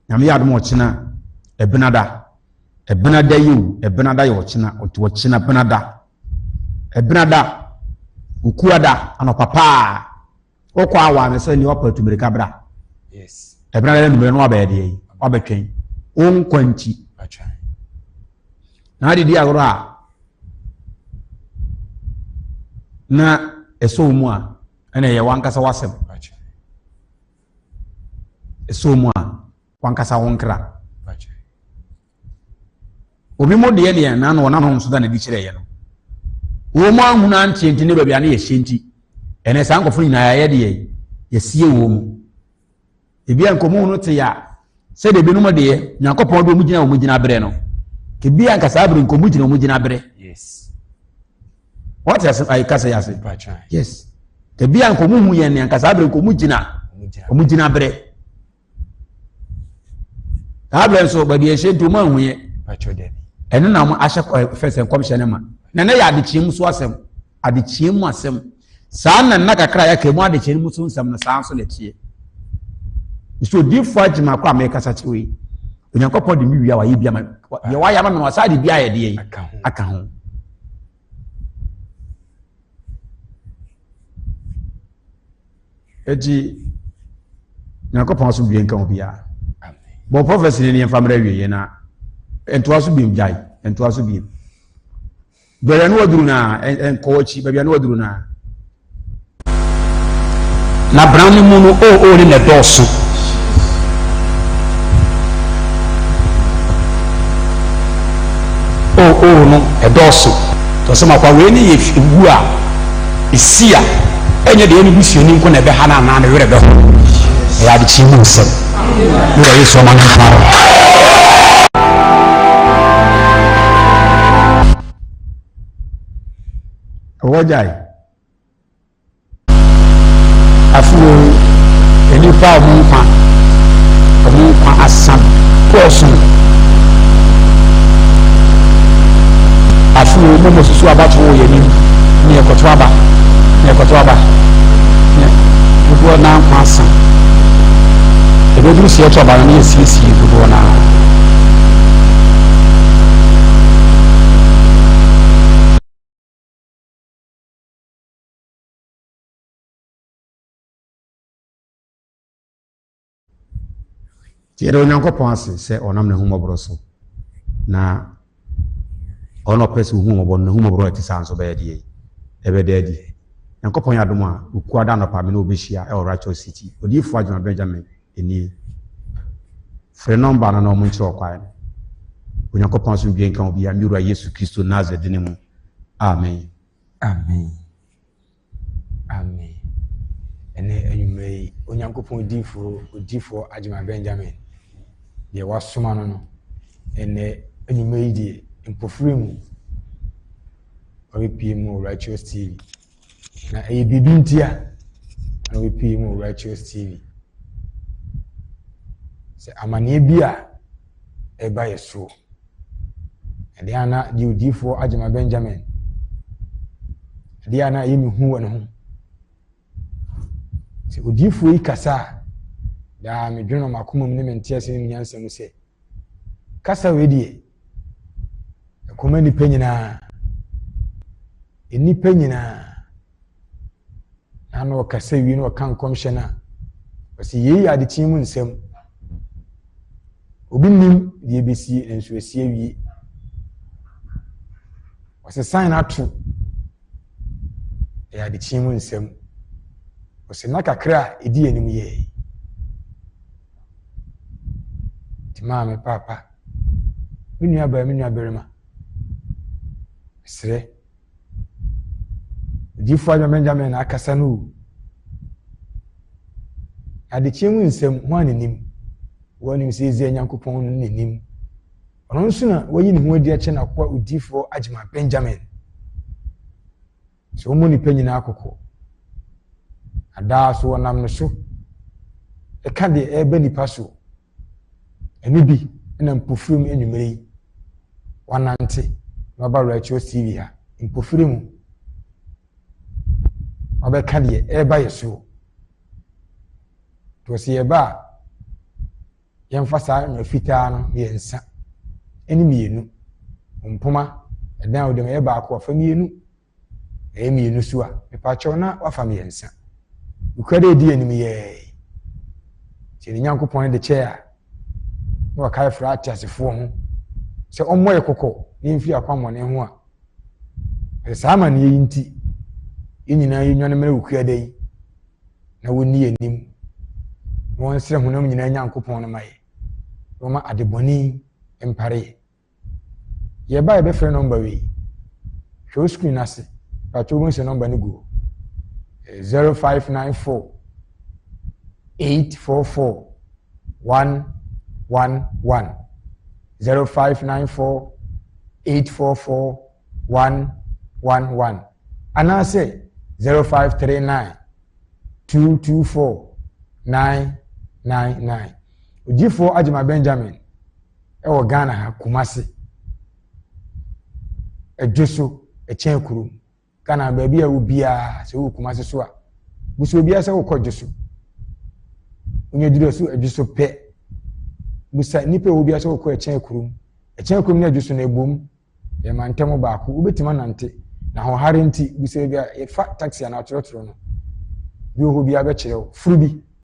Nyame yɛ adom ɔkyena ɛbenada. Ɛbenada yi o, ɛbenada yɛ ɔkyena, ɔte ɔkyena benada. Ɛbenada, okuada anɔpa paa. Wokɔ awa no sɛ nea ɔpɛ tu mirika bra. Yes. Ɛbɛn dɛ numere no wabɛyɛ deɛ yi wabɛtwɛn wo nkwa nti. Na ade di agorɔ a na ɛsɔ wo mu a ɛna ɛyɛ wankasa w'asɛm. Ɛsɔ wo mu a wankasa wo nkra. Obi mo deɛ deɛ na na ɔnam honhom so da n'adi kyerɛ yɛ no. Wɔn mu ahunu anteɛ nti ne baabi a ne yɛhyɛ nti ɛnɛ saa nkɔfo nyinaa yɛayɛ deɛ yɛsie wɔn mu. Ebi a nkɔmɔ hunu te a sɛdeɛ ebinom deɛ Nyankopɔn de wɔn gyina wɔn gyina berɛ no. Ebi a nka saa bere nkɔmɔ gyina wɔn gyina berɛ. Yes. Wɔte ase ayi kasa yɛ ase. Yes. Ebi a nkɔmɔ hu yɛn ne nka saa bere nkɔmɔ gyina wɔn gyina berɛ. Saa berɛ nso baabi ɛhyɛ nti wɔn anhu yɛ. Ɛno na wɔn ahyɛ fɛ sɛ nkɔmhyɛ no ma. Na na yɛ adekyeɛ mu so asɛm. Adekyeɛ mu asɛm. Saa na nna kakra a yɛaka mu adekyeɛ mu so nsɛm no saa nso na ɛteɛ. Nso odiifoɔ agyema akɔ a mɛkasa kyerɛ yi. Onyankopɔn de me wia wayɛ bi ama deɛ wayɛ ama me no wasaa de bi ayɛ deɛ yi aka ho. Eti Nyankopɔn asomdwie nka obiara. Bɔ prophecy ne yɛmfa mmerɛ awieɛ na ntoa so biem gyae ntoa so biem. Baabi a ne waduru no a nkɔ akyi baabi a ne waduru no a. Na bran no mu no oo ne na ɛdɔɔso. Oo no ɛdɔɔso. Tɔsɛm akwa wei ne yɛ wu a ɛsi a ɛnyɛ deɛ ne busuani nko na ɛbɛha no anaa ne werɛ bɛho. Ɛyɛ adekyee mu nsɛm. Me wura Yesu ɔma no nkwa o. Ɛwɔ gyae. Afei nnipa a wɔn nkwa wɔn nkwa asa dɔɔso. Afei mo mo susu abatoɔ wɔ yɛn anim ne yɛkɔto aba ne yɛkɔto aba ne dodoɔ naa nkwa asa. Ebeduru si yɛto aba no ne yɛsiesie dodoɔ naa. Nti yɛda Onyankopɔn ase sɛ ɔnam n'ahummɔborɔ so na ɔno ɔpɛ sɛ ohu mmɔbɔ no n'ahummɔborɔ a ɛte saa nso bɛyɛ deɛ ɛbɛda adi. Nyankopɔn yɛ adom a Okuada anɔpa me ne wobɛhyia ɛwɔ Righteous City. Odiyifoɔ Adwuma Benjamin nie. Frɛ nɔmba no na wɔn nkyerɛ ɔkwan no. Onyankopɔn asomdwoeɛ nka obiara, me wura Yesu Kristo Nasaret din mu. Amen. Amen. Amen. Ɛnɛ anwummerɛ yi, Onyankopɔn diifoɔ, odiifoɔ Agyemang Benjamin, deɛ wasoma no no, ɛnɛ anwummerɛ yi deɛ, mpofiri mu, wabɛpie mu wɔ Righteous TV. Na ɛyɛ biribi ntia na wabɛpie mu wɔ Righteous TV. Sɛ amaneɛ bi a ɛba yɛ soɔ. Ɛdeɛ a na deɛ odiyifoɔ Agyemang Benjamin, ɛdeɛ a na ɛyɛ me hu wɔ ne ho. Sɛ odiyifoɔ yi kasa a, daa medwene wɔ m'akoma mu ne me ntease ne me nyansa mu sɛ, kasa wei deɛ, ɛkɔma nnipa nyinaa. Nnipa nyinaa. Na na ɔkasa wie na ɔka nkɔmhyɛ no a, ɔsɛ yei yɛ adekyee mu nsɛm. Obi nim deɛ ɛbɛsie nanso asi awie. Ɔsɛ sign ato ɛyɛ adekyee mu nsɛm. Ɔsɛ nna kakra a ɛdi anim yɛɛ. Nti maame paapa, me nua baa me nua barima, mesrɛ Odiyifoɔ Adwuma Benjamin na akasa no o. Adekyeɛ mu nsɛm, hwan na nim? Wɔnim sɛ Israel Nyankopɔn no na nim. Ɔno nso na wayi ne ho adi akyerɛ n'akoa odiyifoɔ Agyema Benjamin. Sɛ wɔmmɔ nnipa nyinaa kɔkɔ. Adaa so wɔnam no so ɛka deɛ ɛreba nipa so. Ɛno bi na mpofirim anwummere yi wanante na waba Righteous TV ha mpofirim wabɛka deɛ ɛreba yɛ soɔ. Nti ɔsɛ yɛba a yɛmfa saa nnwa fitaa no mmiɛnsa ne mmienu mpoma ɛdan a wode ɛyɛ baako afa mmienu. Ɛyɛ mmienu so a, mepakyɛw na wafa mmiɛnsa. Nokorɛ dɛ ɛdi anim yɛɛ. Sɛ ne Nyankopɔn de kyɛɛ a, na wakae fra ateasefoɔ ho sɛ ɔmmɔ yɛ kɔkɔ na yɛmfiri akwammɔne ho a, ɛsɛ saa amanneɛ yi nti, yɛn nyinaa yɛnnwane mmra Wukuada yi na wɔnni yɛn anim na wɔnsrɛ honam nyinaa Nyankopɔn no ma yɛ, na wɔma adebɔne yi mpare yɛ. Yɛba a yɛbɛfrɛ nɔmba wei. Hwɛ wo screen no ase. Patro wobɛhu sɛ nɔmba no gu hɔ. 0594 844 111 0594 844 111 anaasɛ 0539 224 999. Ogyifoɔ Agyema Benjamin wɔ Ghana ha, Kumasi, Ɛdwo so, ɛkyɛn kurom. Ghana baabi a wɔ biara, sɛ wowɔ Kumasi so a, busa obiara sɛ wokɔ Dwo so. Wonya duru so Ɛdwo so pɛ. Busa nnipa a ɛwɔ biara sɛ wokɔ ɛkyɛn kurom. Ɛkyɛn kurom ne Ɛdwo so no ɛbom. Yɛ mantam baako, wobɛtumi anante. Na ahoɔhare nti, busa baabi a yɛfa taxi anaa trɔtrɔ no. Bi wɔ hɔ biara bɛkyerɛ wo. Foro bi.